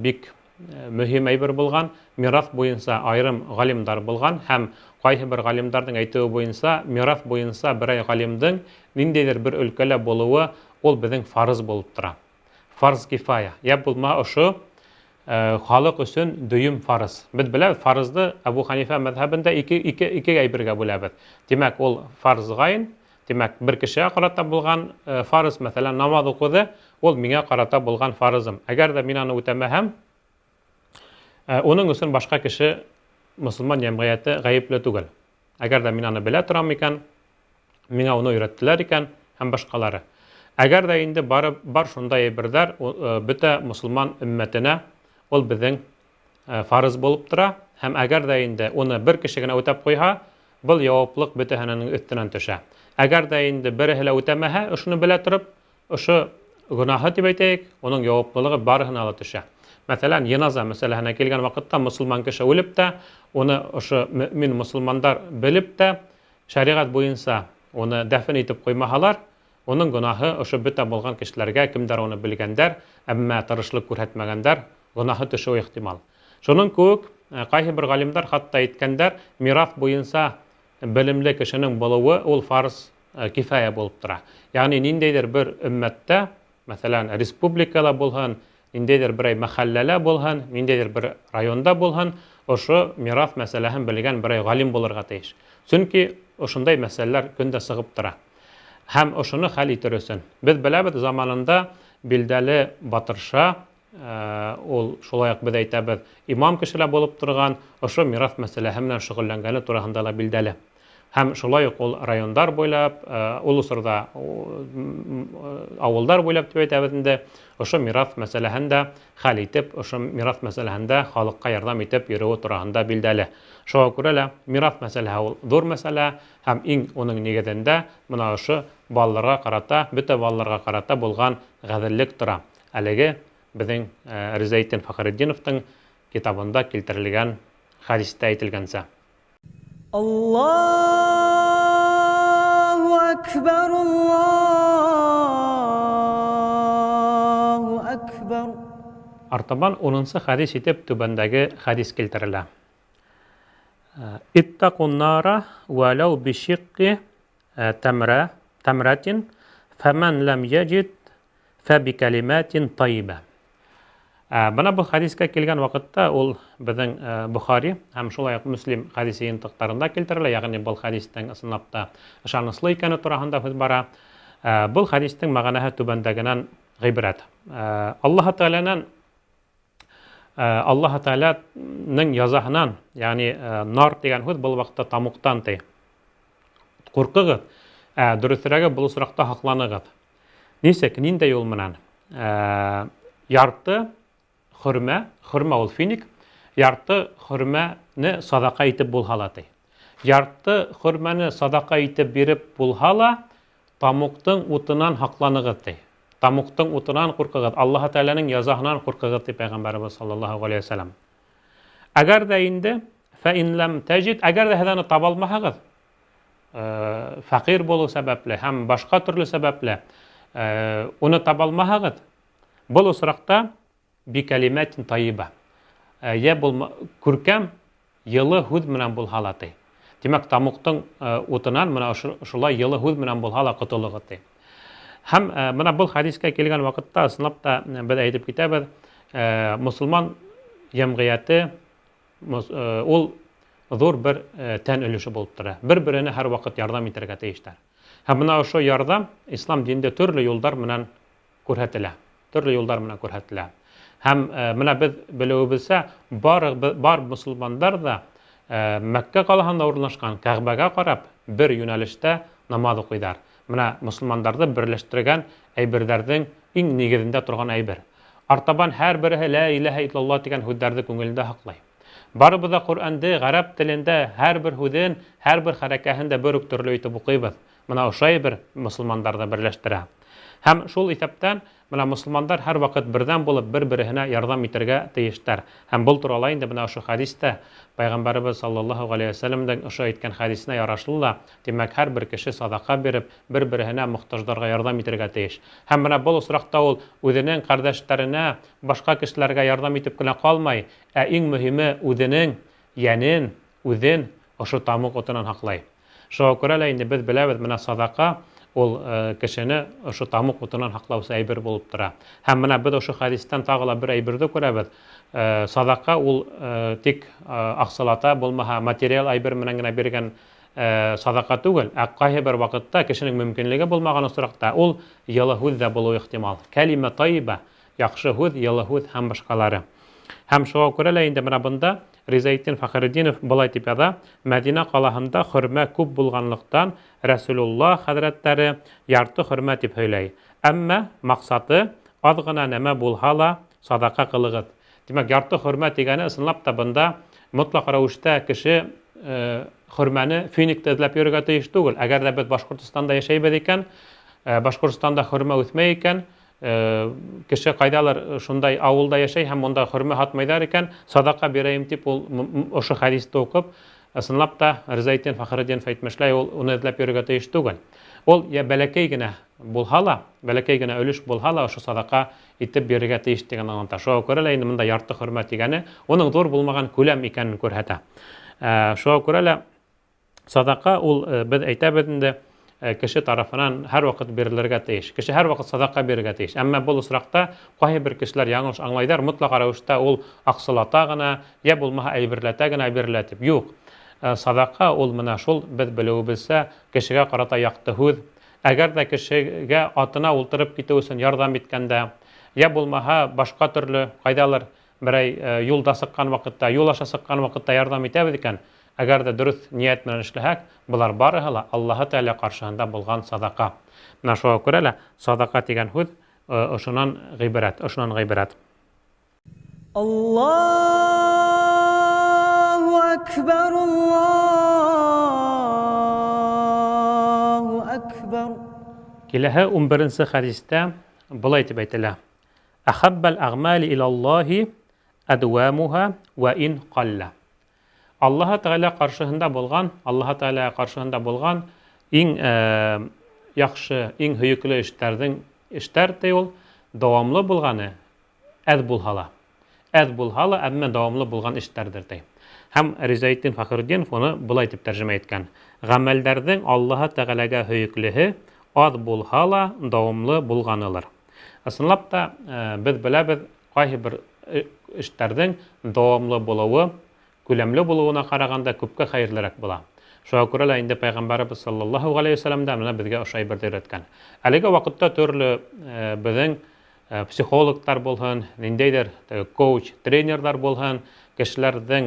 бик мөһим әйбер булған, мираҫ буйынса айырым ғалимдар булған һәм ҡайһы бер ғалимдарҙың әйтеүе буйынса мираҫ буйынса берәй ғалимдың ниндәйҙер бер өлкәлә булыуы ул беҙҙең фарыз булып тора. Фарз кифая. Йә булма ошо халыҡ өсөн дөйөм фарыз. Беҙ беләбеҙ, фарызды Әбү Хәнифә мәҙһәбендә ике әйбергә бүләбеҙ. Тимәк, ул фарз ғайн, тимәк, бер кешегә ҡарата булған фарыз, мәҫәлән, намаҙ уҡыуҙы, ул миңә ҡарата булған фарызым. Әгәр ҙә мин аны үтәмәһәм, уның өсөн башҡа кеше, мосолман йәмғиәте ғәйепле түгел. Әгәр ҙә мин аны белә торам икән, миңә уны өйрәттеләр икән һәм башҡалары. Әгәр ҙә инде бар шундай әйберҙәр, бөтә мосолман өммәтенә ул беҙҙең фарыз булып тора һәм әгәр ҙә инде уны бер кеше генә үтәп ҡуйһа, был яуаплыҡ бөтәһенең өҫтөнән төшә. Әгәр ҙә инде береһе лә үтәмәһә, ошоно белә тороп, ошо гонаһы тип әйтәйек, уның яуаплылығы барыһына ла төшә. Мәҫәлән, йыназа мәсьәләһенә килгән ваҡытта мосолман кеше үлеп тә, уны ошо мөмин мосолмандар белеп тә, шәриғәт буйынса уны дәфен итеп ҡуймаһалар, уның гонаһы ошо бөтә булған кешеләргә, кемдәр уны белгәндәр, әммә тырышлыҡ күрһәтмәгәндәр, гонаһы төшөүе ихтимал. Шуның кеүек ҡайһы бер ғалимдар хатта әйткәндәр, мираҫ буйынса белемле кешенең булыуы ул фарз кифая булып тора. Ягъни ниндәйҙер бер өммәттә, мәҫәлән, республикала булһын, ниндәйҙер берәй мәхәлләлә булһын, ниндәйҙер бер районда булһын, ошо мираҫ мәсьәләһен белгән берәй ғалим булырға тейеш. Сөнки ошондай мәсьәләләр көн дә сығып тора. Һәм ошоно хәл итер өсөн беҙ беләбеҙ, заманында билдәле Батырша, ул шулай уҡ беҙ әйтәбеҙ, имам кешеләр булып торған, ошо мираҫ мәсьәләһе менән шөғөлләнгәне тураһында ла билдәле. Һәм шулай уҡ ул райондар буйлап, ул осорҙа ауылдар буйлап тип әйтәбеҙ инде, ошо мираҫ мәсьәләһен дә хәл итеп, ошо мираҫ мәсьәләһендә халыҡҡа ярҙам итеп йөрөүе тураһында билдәле. Шуға күрә лә мираҫ мәсьәләһе ул ҙур мәсьәлә һәм иң уның нигеҙендә бына ошо балаларға ҡарата, бөтә балаларға ҡарата булған ғәҙеллек тора. Әлеге беҙҙең Ризаэтдин Фәхретдиновтың китабында килтерелгән хәдистә әйтелгәнсә. Аллаһу акбар, Аллаһу акбар. Артабан 10-нсы хәдис итеп түбәндәге хәдис килтерелә. Иттақун нара валау бишиққи тамра тамратин фаман лам яджид фабикалиматин тайиба. Бына был хәдискә килгән ваҡытта ул беҙҙең Бухари һәм шулай уҡ Мөслим хәдис йыйынтыҡтарында килтерелә, ягъни был хәдистең ысынлап та ышаныслы икәне тураһында һүҙ бара. Был хәдистең мәғәнәһе түбәндәгенән ғибрәт. Аллаһ Тәғәләнән, Аллаһ Тәғәләнең язаһынан, ягъни нар тигән һүҙ был ваҡытта тамуҡтан ти. Ҡурҡығыҙ, дөрөҫөрәге был осраҡта һаҡланығыҙ. Нисек, ниндәй юл менән? Ярты хөрмә, хөрмә ул финик, ярты хөрмәне садаҡа итеп булһа ла ти. Ярты хөрмәне садаҡа итеп биреп булһа ла, тамуҡтың утынан һаҡланығыҙ ти. Тамуҡтың утынан ҡурҡығыҙ, Аллаһ Тәғәләнең язаһынан ҡурҡығыҙ ти Пәйғәмбәребеҙ саллаллаһу ғәләйһи вәсәләм. Әгәр ҙә инде фә ин ләм тәжид, әгәр ҙә һеҙ аны таба алмаһағыҙ, фәҡир булыу сәбәпле һәм башҡа төрлө сәбәпле, уны таба алмаһағыҙ, был осраҡта бикәлимәтин тайиба. Йә булма, күркәм йылы һүҙ менән булһа ла ти. Тимәк, тамуҡтың утынан бына ошолай йылы һүҙ менән булһа ла ҡотолоғоҙ ти. Һәм бына был хәдискә килгән ваҡытта ысынлап та беҙ әйтеп китәбеҙ, мосолман йәмғиәте ул ҙур бер тән өлөшө булып тора. Бер-береһенә һәр ваҡыт ярҙам итергә тейештәр. Һәм бына ошо ярҙам ислам динендә төрлө юлдар менән күрһәтелә. Төрлө юлдар менән күрһәтелә. Һәм бына беҙ белеүебеҙсә, бар мосолмандар да Мәккә ҡалаһында урынлашҡан Кәғбәгә ҡарап бер йүнәлештә намаҙ уҡыйҙар. Бына мосолмандарҙы берләштергән әйберҙәрҙең иң нигеҙендә торған әйбер. Артабан һәр береһе лә иләһә иллаллаһ тигән һүҙҙәрҙе күңелендә һаҡлай. Барыбыҙ ҙа Ҡөрьәнде ғәрәп телендә һәр бер һүҙен, һәр бер хәрәкәһен дә бер үк төрлө итеп уҡыйбыҙ. Бына ошо әйбер мосолмандарҙы берләштерә. Һәм шул иҫәптән Менә мосолмандар һәрвакыт бердәм булып, бер-береһенә ярҙам итергә тейештәр. Һәм был турала инде менә ошо хәдис тә Пәйғәмбәребеҙ саллаллаһу ғәләйһи вәсәлләмдең ошо әйткән хәдисенә ярашлы ла, тимәк, һәр бер кеше садаҡа биреп, бер-береһенә мохтаждарға ярҙам итергә тейеш. Һәм менә был осраҡта ул үҙенең ҡәрҙәштәренә, башҡа кешеләргә ярҙам итеп кенә ҡалмай, ә иң мөһиме үҙенең йәнен, үҙен ошо тамуҡ утынан һаҡлай. Шуға күрә лә инде беҙ беләбеҙ, менә садаҡа ул кешене ошо тамуҡ утынан һаҡлаусы әйбер булып тора. Һәм менә беҙ ошо хәдистән тағы ла бер әйберҙе күрәбеҙ. Садаҡа ул тик аҡсалата булмаһа материал әйбер менән генә биргән садаҡа түгел, ә ҡайһы бер ваҡытта кешенең мөмкинлеге булмаған осраҡта ул йылы һүҙ ҙә булыуы ихтимал. Кәлимә тайиба, яҡшы һүҙ, йылы һүҙ һәм башҡалары. Һәм шуға күрә лә инде менә бында Ризаэтдин Фәхретдинов былай тип яҙа: Мәдинә ҡалаһында хөрмә күп булғанлыҡтан Рәсүлуллаһ хәҙрәттәре ярты хөрмә тип һөйләй. Әммә маҡсаты аҙ ғына нәмә булһа ла садаҡа ҡылығыҙ. Тимәк, ярты хөрмә тигәне ысынлап та бында мотлаҡ рәүештә кеше хөрмәне финикте эҙләп йөрөргә тейеш түгел. Әгәр ҙә беҙ Башҡортостанда йәшәйбеҙ икән, Башҡортостанда хөрмә үҫмәй икән, кеше ҡайҙалыр шундай ауылда йәшәй һәм унда хөрмә һатмайҙар икән, садаҡа бирәйем тип ул ошо хәдисте уҡып, ысынлап та Ризаэтдин Фәхретдинов әйтмешләй, ул уны эҙләп йөрөргә тейеш түгел. Ул йә бәләкәй генә булһа ла, бәләкәй генә өлөш булһа ла ошо садаҡа итеп бирергә тейеш тигән аңлата. Шуға күрә лә инде бында ярты хөрмә тигәне уның ҙур булмаған күләм икәнен күрһәтә. Шуға күрә лә садаҡа ул беҙ әйтәбеҙ инде кеше тарафынан һәр ваҡыт бирелергә тейеш. Кеше һәр ваҡыт садаҡа бирергә тейеш. Әммә был осраҡта ҡайһы бер кешеләр яңылыш аңлайҙар, мотлаҡ рәүештә ул аҡсалата ғына, йә булмаһа әйберләтә генә бирелә тип. Юҡ. Садаҡа ул менә шул беҙ белеүебеҙсә кешегә ҡарата яҡты һүҙ. Әгәр ҙә кешегә атына ултырып китеү өсөн ярҙам иткәндә, йә булмаһа башҡа төрлө ҡайҙалыр берәй юлда сыҡҡан ваҡытта, юл аша сыҡҡан ваҡытта ярҙам итәбеҙ икән, әгәр ҙә дөрөҫ ниәт менән эшләһәк, былар барыһы ла Аллаһы Тәғәлә ҡаршыһында булған садаҡа. Менә шуға күрә лә садаҡа тигән һүҙ ошонан ғибрәт, ошонан ғибрәт. Аллаһу акбар, Аллаһу акбар. Киләһе 11-нсе хәдистә былай тип әйтелә: Әхәббәл әғмәли илаллаһи әдвәмуһа вә ин ҡалла. Аллаһы Тәғәлә ҡаршыһында булған, Аллаһы Тәғәлә ҡаршыһында булған иң яҡшы, иң һөйөклө эштәрҙең эштәр ти ул дауамлы булғаны әҙ булһа ла. Әҙ булһа ла, әммә дауамлы булған эштәрҙер ти. Һәм Ризаэтдин Фәхретдинов уны былай тип тәржемә иткән: Ғәмәлдәрҙең Аллаһы Тәғәләгә һөйөклөһө аҙ булһа ла дауамлы булғанылыр. Ысынлап та, беҙ беләбеҙ, ҡайһы бер эштәрҙең дауамлы булыуы күләмле булыуына ҡарағанда күпкә хәйерлерәк була. Шуға күрә лә инде Пәйғәмбәребеҙ саллаллаһу ғәләйһи вәсәләм дә менә беҙгә ошо әйберҙе өйрәткән. Әлеге ваҡытта төрлө беҙҙең психологтар булһын, ниндәйҙер коуч, тренерҙар булһын, кешеләрҙең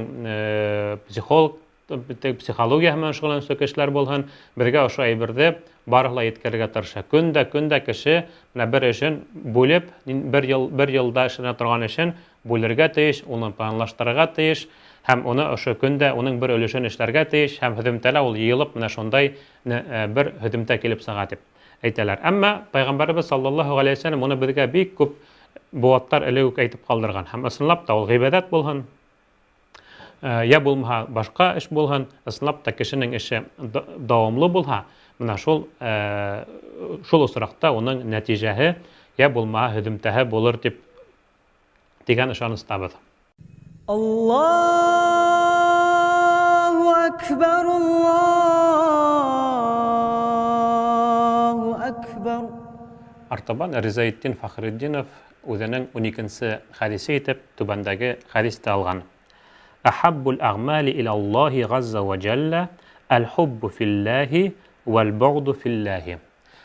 психолог, психологияһы менән шөғөлләнеүсе кешеләр булһын, беҙгә ошо әйберҙе барыһы ла еткерергә тырыша. Көн дә, көн дә кеше менә бер эшен бүлеп, бер йыл, бер йылда эшләнә торған эшен бүлергә тейеш, уны планлаштырырға тейеш һәм уны ошо көндә уның бер өлөшөн эшләргә тейеш һәм һөҙөмтәлә ул йыйылып менә шундай бер һөҙөмтә килеп сыға тип әйтәләр. Әммә Пәйғәмбәребеҙ саллаллаһу ғәләйһи вәсәләм уны беҙгә бик күп быуаттар элек үк әйтеп ҡалдырған. Һәм ысынлап та ул ғибәҙәт булһын, йә булмаһа башҡа эш булһын, ысынлап та кешенең эше дауамлы булһа, менә шул осраҡта уның нәтижәһе йә булмаһа һөҙөмтәһе булыр тип тигән ышаныстабыҙ. Аллаһу акбар, Аллаһу акбар. Артабан Ризаэтдин Фәхретдинов үҙенең 12-нсе хәдисе итеп түбәндәге хәдисте алған. Әхәббул әғмәли илаллаһи ғазза ва җәллә әл-хуббу филлаһи вәл-бугду филлаһи.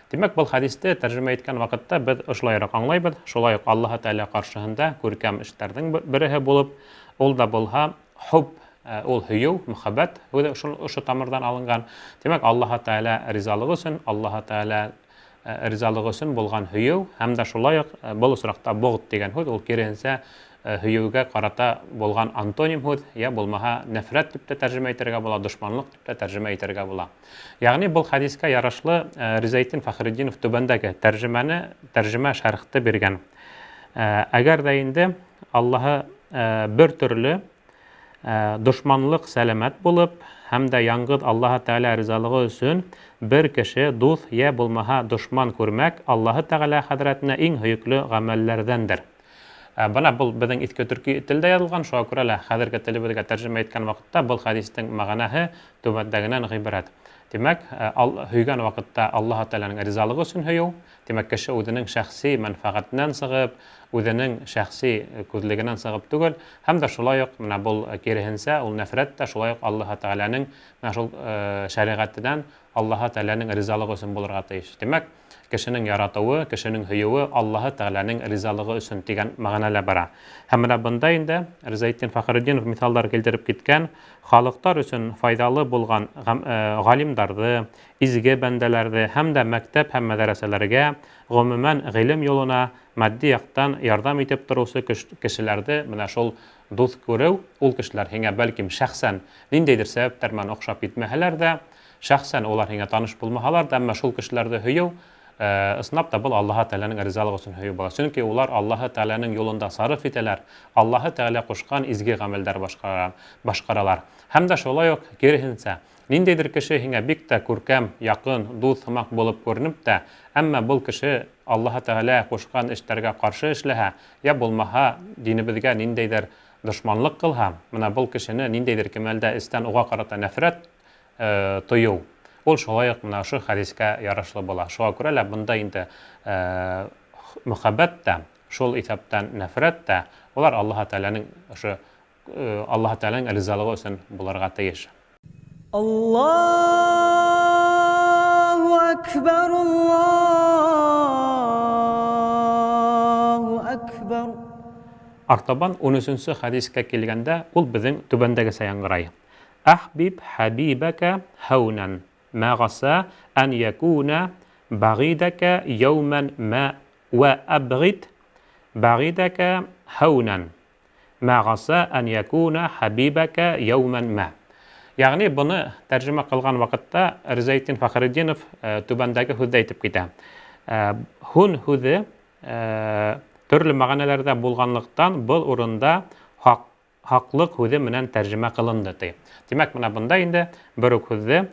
Тимәк, был хәдисте тәржемә иткән ваҡытта беҙ ошолайыраҡ аңлайбыҙ. Шулай уҡ Аллаһы Тәғәлә ҡаршыһында күркәм эштәрҙең береһе булып, ул да булһа хуб, ул һөйөү, мөхәббәт һүҙе ошо тамырҙан алынған. Тимәк, Аллаһы Тәғәлә ризалығы өсөн, Аллаһы Тәғәлә ризалығы өсөн булған һөйөү һәм дә шулай уҡ был осраҡта буғд тигән һүҙ ул киреһенсә һөйөүгә ҡарата булған антоним һүҙ, йә булмаһа нәфрәт дип тә тәржемә итергә була, дошманлыҡ дип тә тәржемә итергә була. Ягъни был хәдискә ярашлы Ризаэтдин Фәхретдинов түбәндәге тәржемәне, тәржемә шәрхте биргән. Әгәр ҙә инде Аллаһы бер төрлө дошманлыҡ сәләмәт булып һәм дә яңғыҙ Аллаһы Тәғәлә ризалығы өсөн бер кеше дуҫ йә булмаһа дошман күрмәк Аллаһы Тәғәлә хәҙрәтенә иң һөйөклө ғәмәлләрҙәндер. Бына был беҙҙең иҫке төрки телдә яҙылған, шуға күрә лә хәҙерге телебеҙгә тәржемә иткән ваҡытта был хәдистең мәғәнәһе түбәндәгенән ғибәрәт. Тимәк, һөйгән ваҡытта Аллаһы Тәғәләнең ризалығы өсөн һөйөү, тимәк, кеше үҙенең шәхси мәнфәғәтенән сығып, үҙенең шәхси күҙлегенән сығып түгел, һәм дә шулай уҡ менә был киреһенсә, ул нәфрәт тә шулай уҡ Аллаһы Тәғәләнең менә шул шәриғәтенән Аллаһы Тәғәләнең ризалығы өсөн булырға тейеш. Тимәк, кешенең яратыуы, кешенең һөйөүе Аллаһы Тәғәләнең ризалығы өсөн тигән мәғәнәлә бара. Һәм менә бында инде Ризаэтдин Фәхретдинов миҫалдар килтереп киткән, халыҡтар өсөн файҙалы булған ғалимдарҙы, изге бәндәләрҙе һәм дә мәктәп һәм мәҙрәсәләргә, ғөмүмән, ғилем юлына матди яҡтан ярҙам итеп тороусы кешеләрҙе менә шул дуҫ күреү, ул кешеләр һиңә бәлкем шәхсән ниндәйҙер сәбәптәр менән оҡшап китмәһәләр ҙә, шәхсән улар һиңә таныш булмаһалар ҙа, әммә шул кешеләрҙе һөйөү, ысынлап та был Аллаһы Тәғәләнең ризалығы өсөн һөйөү була. Сөнки улар Аллаһы Тәғәләнең юлында сарыф итәләр, Аллаһы Тәғәлә ҡушҡан изге ғәмәлдәр башҡаралар. Һәм дә шулай уҡ киреһенсә, ниндәйҙер кеше һиңә бик тә күркәм, яҡын, дуҫ һымаҡ булып күренеп тә, әммә был кеше Аллаһы Тәғәлә ҡушҡан эштәргә ҡаршы эшләһә, йә булмаһа динебеҙгә ниндәйҙер дошманлыҡ ҡылһа, бына был кешене ниндәйҙер кимәлдә эстән уға ҡарата нәфрәт тойоу, ул шулай уҡ менә ошо хәдискә ярашлы була. Шуға күрә лә бында инде мөхәббәт тә, шул иҫәптән нәфрәт тә, улар Аллаһы Тәғәләнең ошо Аллаһы Тәғәләнең ризалығы өсөн булырға тейеш. Аллаһу акбар, Аллаһу акбар. Артабан 13-нсе хәдискә килгәндә, ул беҙҙең түбәндәгесә яңғырай. Ахбиб хабибака хаунан ма гаса ан якуна багидака яуман ма ва абгид багидака хаунан ма гаса ан якуна хабибака яуман ма. Ягъни быны тәржемә ҡылған ваҡытта Ризаэтдин Фәхретдинов түбәндәге һүҙҙе әйтеп китә. Һун һүҙе төрлө мәғәнәләрҙә булғанлыҡтан был урында хаҡлыҡ һүҙе менән тәржемә ҡылынды ти. Тимәк, менә бында инде бер үк һүҙҙе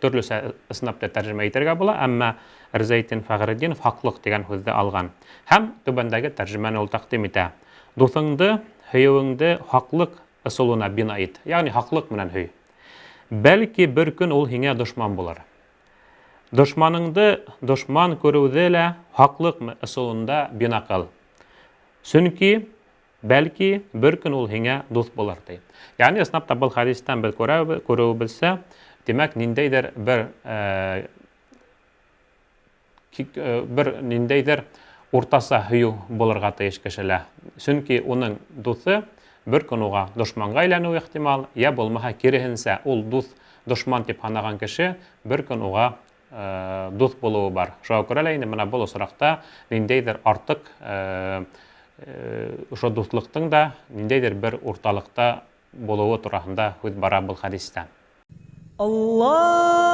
төрлөсә ысынлап та тәржемә итергә була, әммә Ризаэтдин Фәхретдинов хаҡлыҡ тигән һүҙҙе алған. Һәм түбәндәге тәржемәне ул тәҡдим итә. Дуҫыңды, һөйөүеңде хаҡлыҡ ысулына бина ит, ягъни хаҡлыҡ менән һөй. Бәлки бер көн ул һиңә дошман булыр. Дошманыңды дошман күреүҙе лә хаҡлыҡ ысулында бина ҡыл. Сөнки бәлки бер көн ул һиңә дуҫ булыр ти. Ягъни ысынлап та был хәдистән беҙ күреүебеҙсә, тимәк, ниндәйҙер бер ниндәйҙер уртаса һөйөү булырға тейеш кешелә. Сөнки уның дуҫы бер көн уға дошманға әйләнеү ихтимал, йә булмаһа киреһенсә, ул дуҫ дошман тип һанаған кеше бер көн уға дуҫ булыуы бар. Шуға күрә лә инде бына был осраҡта ниндәйҙер артыҡ ошо дуҫлыҡтың да ниндәйҙер бер урталыҡта булыуы тураһында һүҙ бара был хәдистә. Аллаһу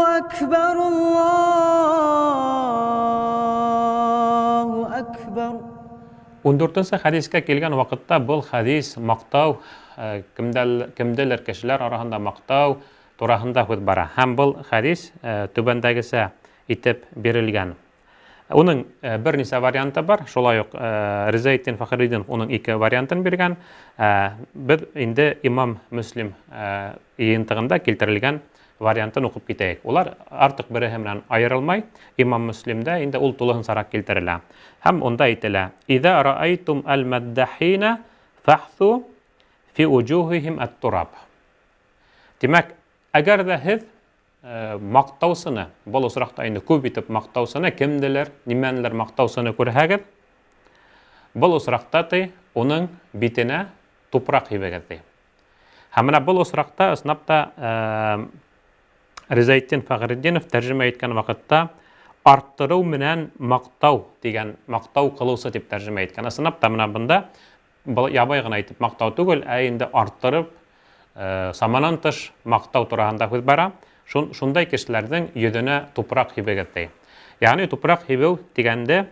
акбар, Аллаһу акбар. Ун дүртенсе хәдискә килгән ваҡытта был хәдис маҡтау, кемделер кешеләр араһында маҡтау тураһында һүҙ бара. Һәм был хәдис түбәндәгесә итеп бирелгән. Уның бер нисә варианты бар. Шулай уҡ Ризаэтдин Фәхретдинов уның ике вариантын биргән. Беҙ инде Имам Мөслим йыйынтығында килтерелгән вариантын уҡып китәйек. Улар артыҡ береһе менән айырылмай. Имам Мөслимдә инде ул тулыһынсараҡ килтерелә. Һәм унда әйтелә: Иҙа раайтум аль-маддахина фахθу фи уджухихим ат-тураб. Тимәк, әгәр ҙә һеҙ маҡтаусыны, был осраҡта инде күп итеп маҡтаусыны, кемделер, нимәнелер маҡтаусыны күрһәгеҙ, был осраҡта ти уның битенә тупраҡ һибегеҙ ти. Һәм бына был осраҡта ысынлап та Ризаэтдин Фәхретдинов тәржемә иткән ваҡытта Арттырыу менән мактау дигән мактау кылыусы дип тәрҗемә иткән. Ысынлап та менә бында был ябай гына итеп мактау түгел, ә инде арттырып, саманан тыш мактау тураһында һүҙ бара. Шундай кешеләрҙең йөҙөнә тупраҡ һибегеҙ ти. Ягъни тупраҡ һибеү дигәнде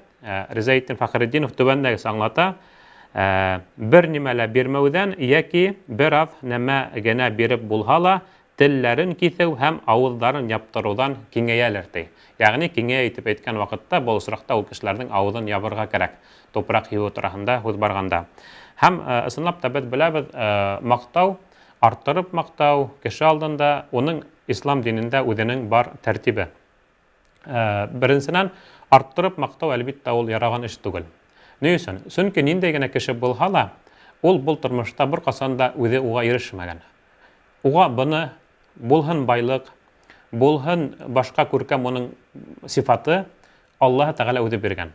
Ризаэтдин Фәхретдинов түбәндәгесә аңлата: бер нимә лә бирмәүҙән йәки бер аҙ нәмә генә биреп булһа ла, телләрен киҫеү һәм ауыҙҙарын яптырыуҙан киңәйәлер, ти. Ягъни киңәйә итеп әйткән ваҡытта, был осраҡта ул кешеләрҙең ауыҙын ябырға кәрәк, тупраҡ һибеү тураһында һүҙ барғанда. Һәм ысынлап та беҙ беләбеҙ, маҡтау, арттырып маҡтау кеше алдында, уның ислам динендә үҙенең бар тәртибе. Беренсенән, арттырып маҡтау, әлбиттә, ул яраған эш түгел. Ни өсөн? Сөнки ниндәй генә кеше булһа ла, ул был тормошта бер ҡасан да үҙе уға ирешмәгән. Уға быны булһын байлыҡ, булһын башҡа күркәм уның сифаты Аллаһы Тәғәлә үҙе биргән.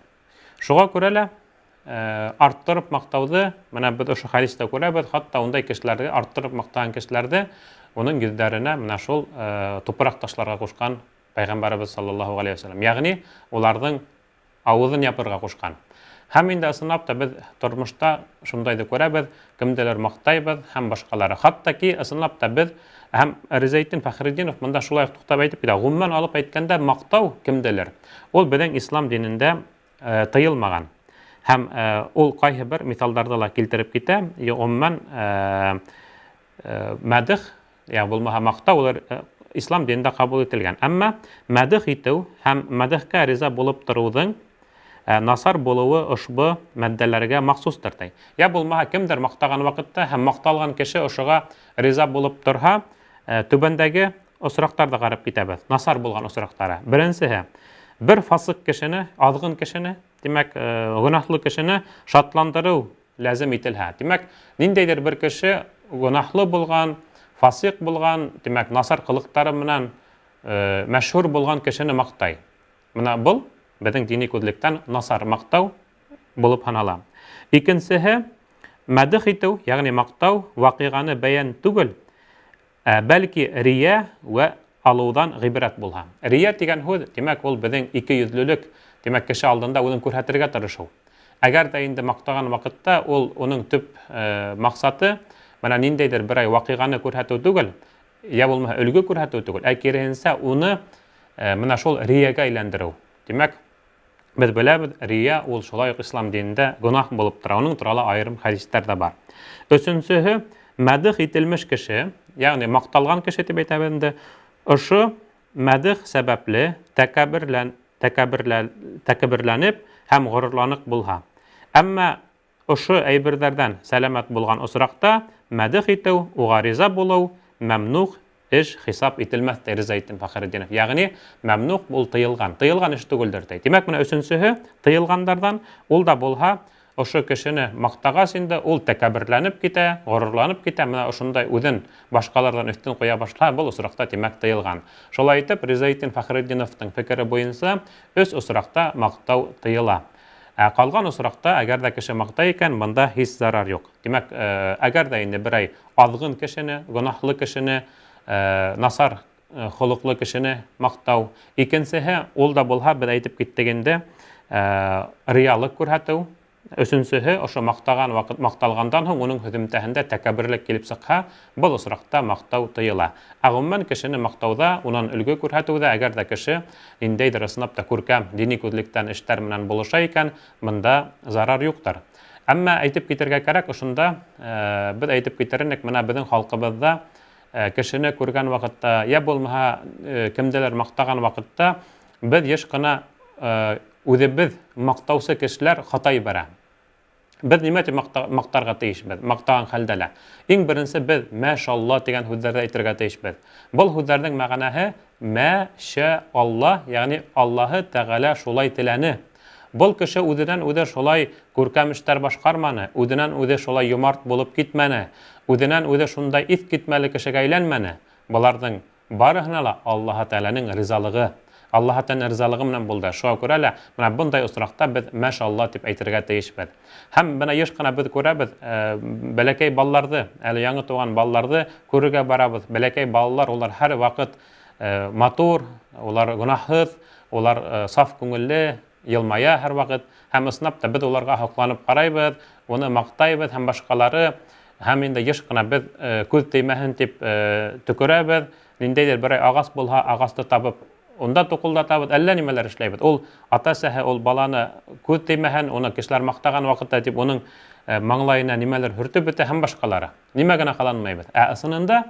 Шуға күрә лә арттырып маҡтауҙы менә беҙ ошо хәдистә күрәбеҙ, хатта ундай кешеләрҙе, арттырып маҡтаған кешеләрҙе уның йөҙҙәренә менә шул тупраҡ ташларға ҡушҡан Пәйғәмбәребеҙ саллаллаһу ғәләйһи вәсәләм. Ягъни уларҙың ауыҙын япырға ҡушҡан. Һәм инде ысынлап та беҙ тормошта шундайҙы күрәбеҙ, кемделер маҡтайбыҙ һәм башҡалары. Хатта ки ысынлап та беҙ һәм Ризаэтдин Фәхретдинов мында шулай уҡ туҡтап әйтеп китә. Ғөмүмән алып әйткәндә, маҡтау кемделер, ул беҙҙең ислам динендә тыйылмаған. Һәм ул ҡайһы бер миҫалдарҙы ла килтереп китә. Ғөмүмән мәдех, я булмаһа мактау, улар ислам динендә ҡабул ителгән. Әмма мәдех итеү һәм мәдехкә риза булып тороуҙың насар булыуы ошбу матдәләргә махсустыр ти. Я булмаһа кемдер мактаган ваҡытта һәм макталган кеше ошоға риза булып торһа, түбәндәге осраҡтарҙы ҡарап китәбеҙ. Насар булған осраҡтары. Беренсеһе, бер фасыҡ кешене, аҙғын кешене, тимәк, гөнаһлы кешене шатландырыу ләзем ителһә. Тимәк, ниндәйҙер бер кеше гөнаһлы булған, фасиҡ булған, тимәк, насар ҡылыҡтары менән мәшһүр булған кешене маҡтай. Бына был беҙҙең дини күҙлектән насар маҡтау булып һанала. Икенсеһе, мәдех итеү, ягъни маҡтау ваҡиғаны бәйән түгел, ә бәлки рия вә алыуҙан ғибрәт булһа. Рия тигән һүҙ, тимәк, ул беҙҙең ике йөҙлөлөк, тимәк, кеше алдында үҙен күрһәтергә тырышыу. Әгәр ҙә инде маҡтаған ваҡытта ул уның төп маҡсаты менә ниндәйҙер берәй ваҡиғаны күрһәтеү түгел, йә булмаһа өлгө күрһәтеү түгел, ә киреһенсә уны менә шул риягә әйләндереү. Тимәк, беҙ беләбеҙ, рия ул шулай уҡ ислам динендә гөнаһ булып тора. Уның турала айырым хәдистәр ҙә бар. Өсөнсөһө, мәдех ителмеш кеше, ягъни маҡталған кеше тип әйтәбеҙ инде, ошо мәдех сәбәпле тәкәбберләнеп һәм ғорурланыҡ булһа. Әммә ошо әйберҙәрҙән сәләмәт булған осраҡта мәдех итеү, уға риза булыу мәмнуғ эш хисап ителмәҫ, ти Ризаэтдин Фәхретдинов. Ягъни мәмнуғ ул тыйылған, тыйылған эш түгелдер, ти. Тимәк, менә өсөнсөһө тыйылғандарҙан, ул да булһа, ошо кешене маҡтағас инде ул тәкәбберләнеп китә, ғорурланып китә, менә ошондай үҙен башҡаларҙан өҫтөн ҡуя башлаһа, был осраҡта тимәк тыйылған. Шулай итеп, Ризаэтдин Фәхретдиновтың фекере буйынса өс осраҡта маҡтау тыйыла. Ә ҡалған осраҡта, әгәр ҙә кеше маҡтай икән, бында һис зарар юҡ. Тимәк, әгәр ҙә инде берәй аҙғын кешене, гонаһлы кешене, насар холоҡло кешене маҡтау. Икенсеһе, ул да булһа, беҙ әйтеп киттек инде, риялыҡ күрһәтеү. Өсөнсөһө, ошо маҡтаған ваҡыт, маҡталғандан һуң уның һөҙөмтәһендә тәкәбберлек килеп сыҡһа, был осраҡта маҡтау тыйыла. Ә ғөмүмән кешене маҡтауҙа, унан өлгө күрһәтеүҙә, әгәр ҙә кеше ниндәйҙер ысынлап та күркәм дини күҙлектән эштәр менән булыша икән, бында зарар юҡтыр. Әммә әйтеп китергә кәрәк, ошонда беҙ әйтеп китер инек, менә беҙҙең халҡыбыҙҙа кешене күргән ваҡытта, йә булмаһа кемделер маҡтаған ваҡытта беҙ йыш ҡына үҙебеҙ маҡтаусы кешеләр хата ебәрә. Беҙ нимә тип маҡтарға тейешбеҙ? Маҡтаған хәлдә лә. Иң беренсе беҙ мәшалла тигән һүҙҙәрҙе әйтергә тейешбеҙ. Был һүҙҙәрҙең мәғәнәһе мә шә Алла, ягъни Аллаһы Тәғәлә шулай теләне. Был кеше үҙенән үҙе шулай күркәм эштәр башҡарманы, үҙенән үҙе шулай йомарт булып китмәне, үҙенән үҙе шундай иҫ китмәле кешегә әйләнмәне. Быларҙың барыһына ла Аллаһы Тәғәләнең ризалығы, Аллаһы Тәғәләнең ризалығы менән булды. Шуға күрә лә менә бындай осраҡта беҙ мәшалла тип әйтергә тейешбеҙ. Һәм бына йыш ҡына беҙ күрәбеҙ, бәләкәй балаларҙы, әле яңы тыуған балаларҙы күрергә барабыҙ. Бәләкәй балалар улар һәр ваҡыт матур, улар гонаһһыҙ, Улар саф күңелле, йылмая һәр ваҡыт. Һәм ысынлап та беҙ уларға һоҡланып ҡарайбыҙ, уны маҡтайбыҙ һәм башҡалары. Һәм инде йыш ҡына беҙ күҙ теймәһен тип төкөрәбеҙ. Ниндәйҙер берәй ағас булһа, ағасты табып, унда туҡылдатабыҙ, әллә нимәләр эшләйбеҙ. Ул ата-әсәһе ул баланы күҙ теймәһен, уны кешеләр маҡтаған ваҡытта тип уның маңлайына нимәлер һөртөп бөтә һәм башҡалары. Нимә генә ҡыланмайбыҙ. Ә ысынында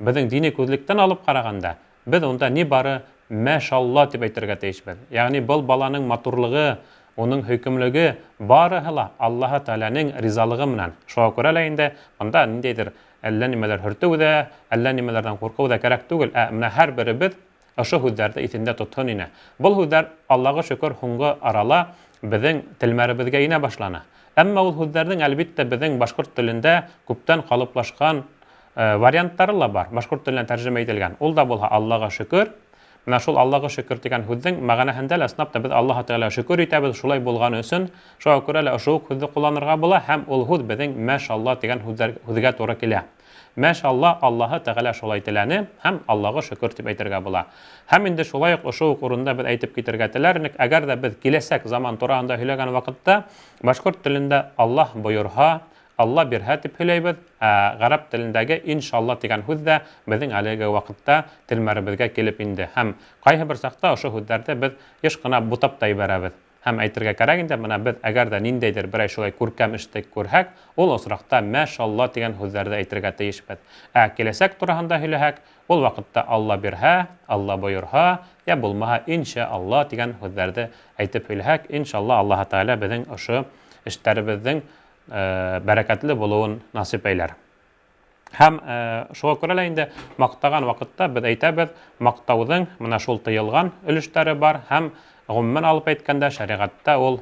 беҙҙең дини күҙлектән алып ҡарағанда, беҙ унда ни бары мәшалла тип әйтергә тейешбеҙ. Ягъни был баланың матурлығы, уның һөйкөмлөгө барыһы ла Аллаһы Тәғәләнең ризалығы менән. Шуға күрә лә инде бында ниндәйҙер әллә нимәләр һөртөү ҙә, әллә нимәләрҙән ҡурҡыу ҙа кәрәк түгел. Ә менә һәр беребеҙ ошо һүҙҙәрҙе иҫендә тотһон ине. Был һүҙҙәр, Аллаға шөкөр, һуңғы арала беҙҙең телмәребеҙгә инә башланы. Әммә ул һүҙҙәрҙең, әлбиттә, беҙҙең башҡорт телендә күптән ҡалыплашҡан варианттары ла бар. Башҡорт теленә тәржемә ителгән. Ул да булһа Аллаға шөкөр. Менә шул Аллаға шөкөр тигән һүҙҙең мәғәнәһендә лә ысынлап та беҙ Аллаһ Тәғәләгә шөкөр итәбеҙ шулай булғаны өсөн. Шуға күрә лә ошо уҡ һүҙҙе ҡулланырға була һәм ул һүҙ беҙҙең мәшалла тигән һүҙҙәр һүҙгә тура килә. Мәшалла, Аллаһы Тәғәлә шулай теләне һәм Аллаға шөкөр тип әйтергә була. Һәм инде шулай уҡ ошо уҡ урында беҙ әйтеп китергә теләр инек, әгәр ҙә беҙ киләсәк заман тураһында һөйләгән ваҡытта башҡорт телендә Аллаһ бойорһа, Алла бирһә тип һөйләйбеҙ, ә ғәрәп телендәге иншалла тигән һүҙ ҙә беҙҙең әлеге ваҡытта телмәребеҙгә килеп инде. Һәм ҡайһы бер саҡта ошо һүҙҙәрҙе беҙ йыш ҡына бутап та ебәрәбеҙ. Һәм әйтергә кәрәк инде, менә беҙ әгәр ҙә ниндәйҙер берәй шулай күркәм эште күрһәк, ул осраҡта мәшалла тигән һүҙҙәрҙе әйтергә тейешбеҙ. Ә киләсәк тураһында һөйләһәк, ул ваҡытта Алла бирһә, Алла бойорһа, йә булмаһа иншә Алла тигән һүҙҙәрҙе әйтеп һөйләһәк, иншалла Аллаһы Тәғәлә беҙҙең ошо эштәребеҙҙең бәрәкәтле булыуын насип әйләр. Һәм шуға күрә лә инде маҡтаған ваҡытта беҙ әйтәбеҙ, маҡтауҙың менә шул тыйылған өлөштәре бар һәм ғөмүмән алып әйткәндә шәриғәттә ул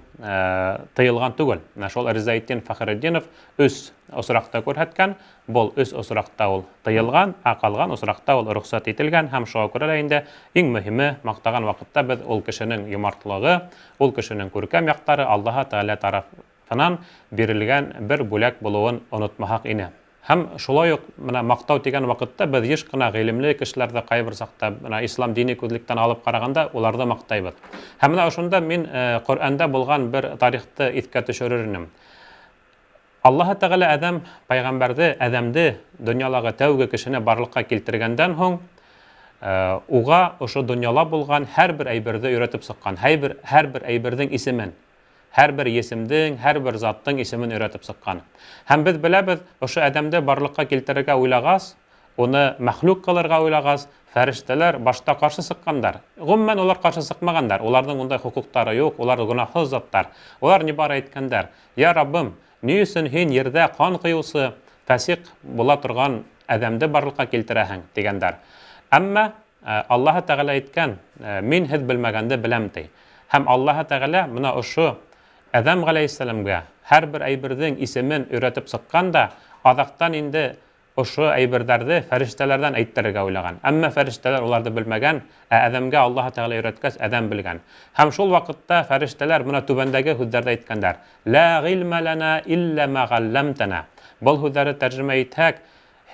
тыйылған түгел. Менә шул Ризаэтдин Фәхретдинов өс осраҡта күрһәткән, был өс осраҡта ул тыйылған, ә ҡалған осраҡта ул рөхсәт ителгән һәм шуға күрә лә инде иң мөһиме маҡтаған ваҡытта беҙ ул кешенең йомартлығы, ул кешенең күркәм яҡтары Аллаһы Тәғәлә тарафынан бирелгән бер бүләк булыуын онотмаһаҡ ине. Һәм шулай уҡ менә маҡтау тигән ваҡытта беҙ йыш ҡына ғилемле кешеләрҙе ҡайбер саҡта менә ислам дини күҙлектән алып ҡарағанда уларҙы маҡтайбыҙ. Һәм менә ошонда мин Ҡөрьәндә булған бер тарихты иҫкә төшөрөр инем. Аллаһы Тәғәлә Әҙәм пәйғәмбәрҙе, Әҙәмде донъялағы тәүге кешене барлыҡҡа килтергәндән һуң, уға ошо донъяла булған һәр бер әйберҙе өйрәтеп сыҡҡан, һәр бер әйберҙең исемен, һәр бер есемдең, һәр бер заттың исемен өйрәтеп сыҡҡан. Һәм беҙ беләбеҙ, ошо Әҙәмде барлыҡҡа килтерергә уйлағас, уны мәхлүк ҡылырға уйлағас, фәрештәләр башта ҡаршы сыҡҡандар. Ғөмүмән улар ҡаршы сыҡмағандар. Уларҙың ундай хоҡуҡтары юҡ, улар гонаһһыҙ заттар. Улар ни бар әйткәндәр: "Я Раббым, ни өсөн һин ерҙә ҡан ҡойоусы, фәсиҡ була торған Әҙәмде барлыҡҡа килтерәһең?" тигәндәр. Әммә Аллаһы Тәғәлә әйткән: "Мин һеҙ белмәгәнде беләм", ти. Һәм Аллаһы Тәғәлә менә ошо Әҙәм ғәләйһиссәләмгә һәр бер әйберҙең исемен өйрәтеп сыҡҡан да, аҙаҡтан инде ошо әйберҙәрҙе фәрештәләрҙән әйттерергә уйлаған. Әммә фәрештәләр уларҙы белмәгән, ә Әҙәмгә Аллаһы Тәғәлә өйрәткәс, Әҙәм белгән. Һәм шул ваҡытта фәрештәләр менә түбәндәге һүҙҙәрҙе әйткәндәр: "Ла ғилмә ләнә илля ма ғалламтана". Был һүҙҙәрҙе тәржемә итһәк,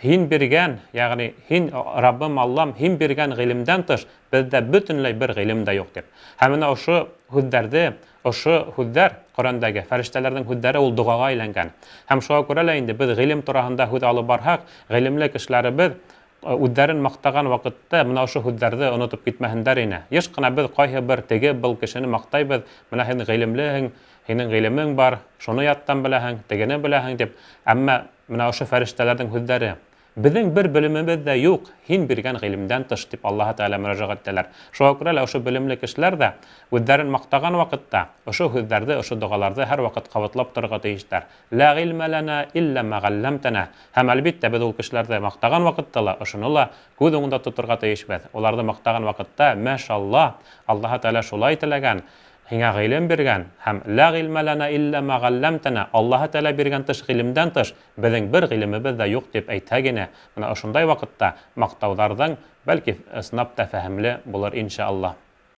һин биргән, ягъни һин Раббым Аллам, һин биргән ғилемдән тыш беҙҙә бөтөнләй бер ғилем дә юҡ тип. Һәм менә ошо һүҙҙәрҙе, ошо һүҙҙәр Ҡөрьәндәге фәрештәләрҙең һүҙҙәре ул доғаға әйләнгән. Һәм шуға күрә лә инде беҙ ғилем тураһында һүҙ алып барһаҡ, ғилемле кешеләребеҙ үҙҙәрен маҡтаған ваҡытта менә ошо һүҙҙәрҙе онотоп китмәһендәр ине. Йыш ҡына беҙ ҡайһы бер теге был кешене маҡтайбыҙ, менә һин ғилемлеһең, һинең ғилемең бар, шуны яттан беләһең, тегене беләһең тип. Әммә менә ошо фәрештәләрҙең һүҙҙәре: "Беҙҙең бер белемебеҙ ҙә юҡ, һин биргән ғилемдән тыш", тип Аллаһы Тәғәлә мөрәжәғәт итәләр. Шуға күрә лә ошо белемле кешеләр ҙә үҙҙәрен маҡтаған ваҡытта ошо һүҙҙәрҙе, ошо доғаларҙы һәр ваҡыт ҡабатлап торорға тейештәр. Ла ғилмә ләнә илля ма ғалламтана. Һәм әлбиттә беҙ ул кешеләрҙе маҡтаған ваҡытта ла ошоно ла күҙ уңында тоторға тейешбеҙ. Уларҙы маҡтаған ваҡытта мәшалла, Аллаһы Тәғәлә шулай теләгән, һиңә ғилем биргән һәм ла ғилмә ләнә илля ма ғалламтана, Аллаһы Тәғәлә биргән тыш ғилемдән тыш беҙҙең бер ғилемебеҙ ҙә юҡ тип әйтһәк ине, менә ошондай ваҡытта маҡтауҙарҙың бәлки ысынлап та фәһемле булыр иншалла.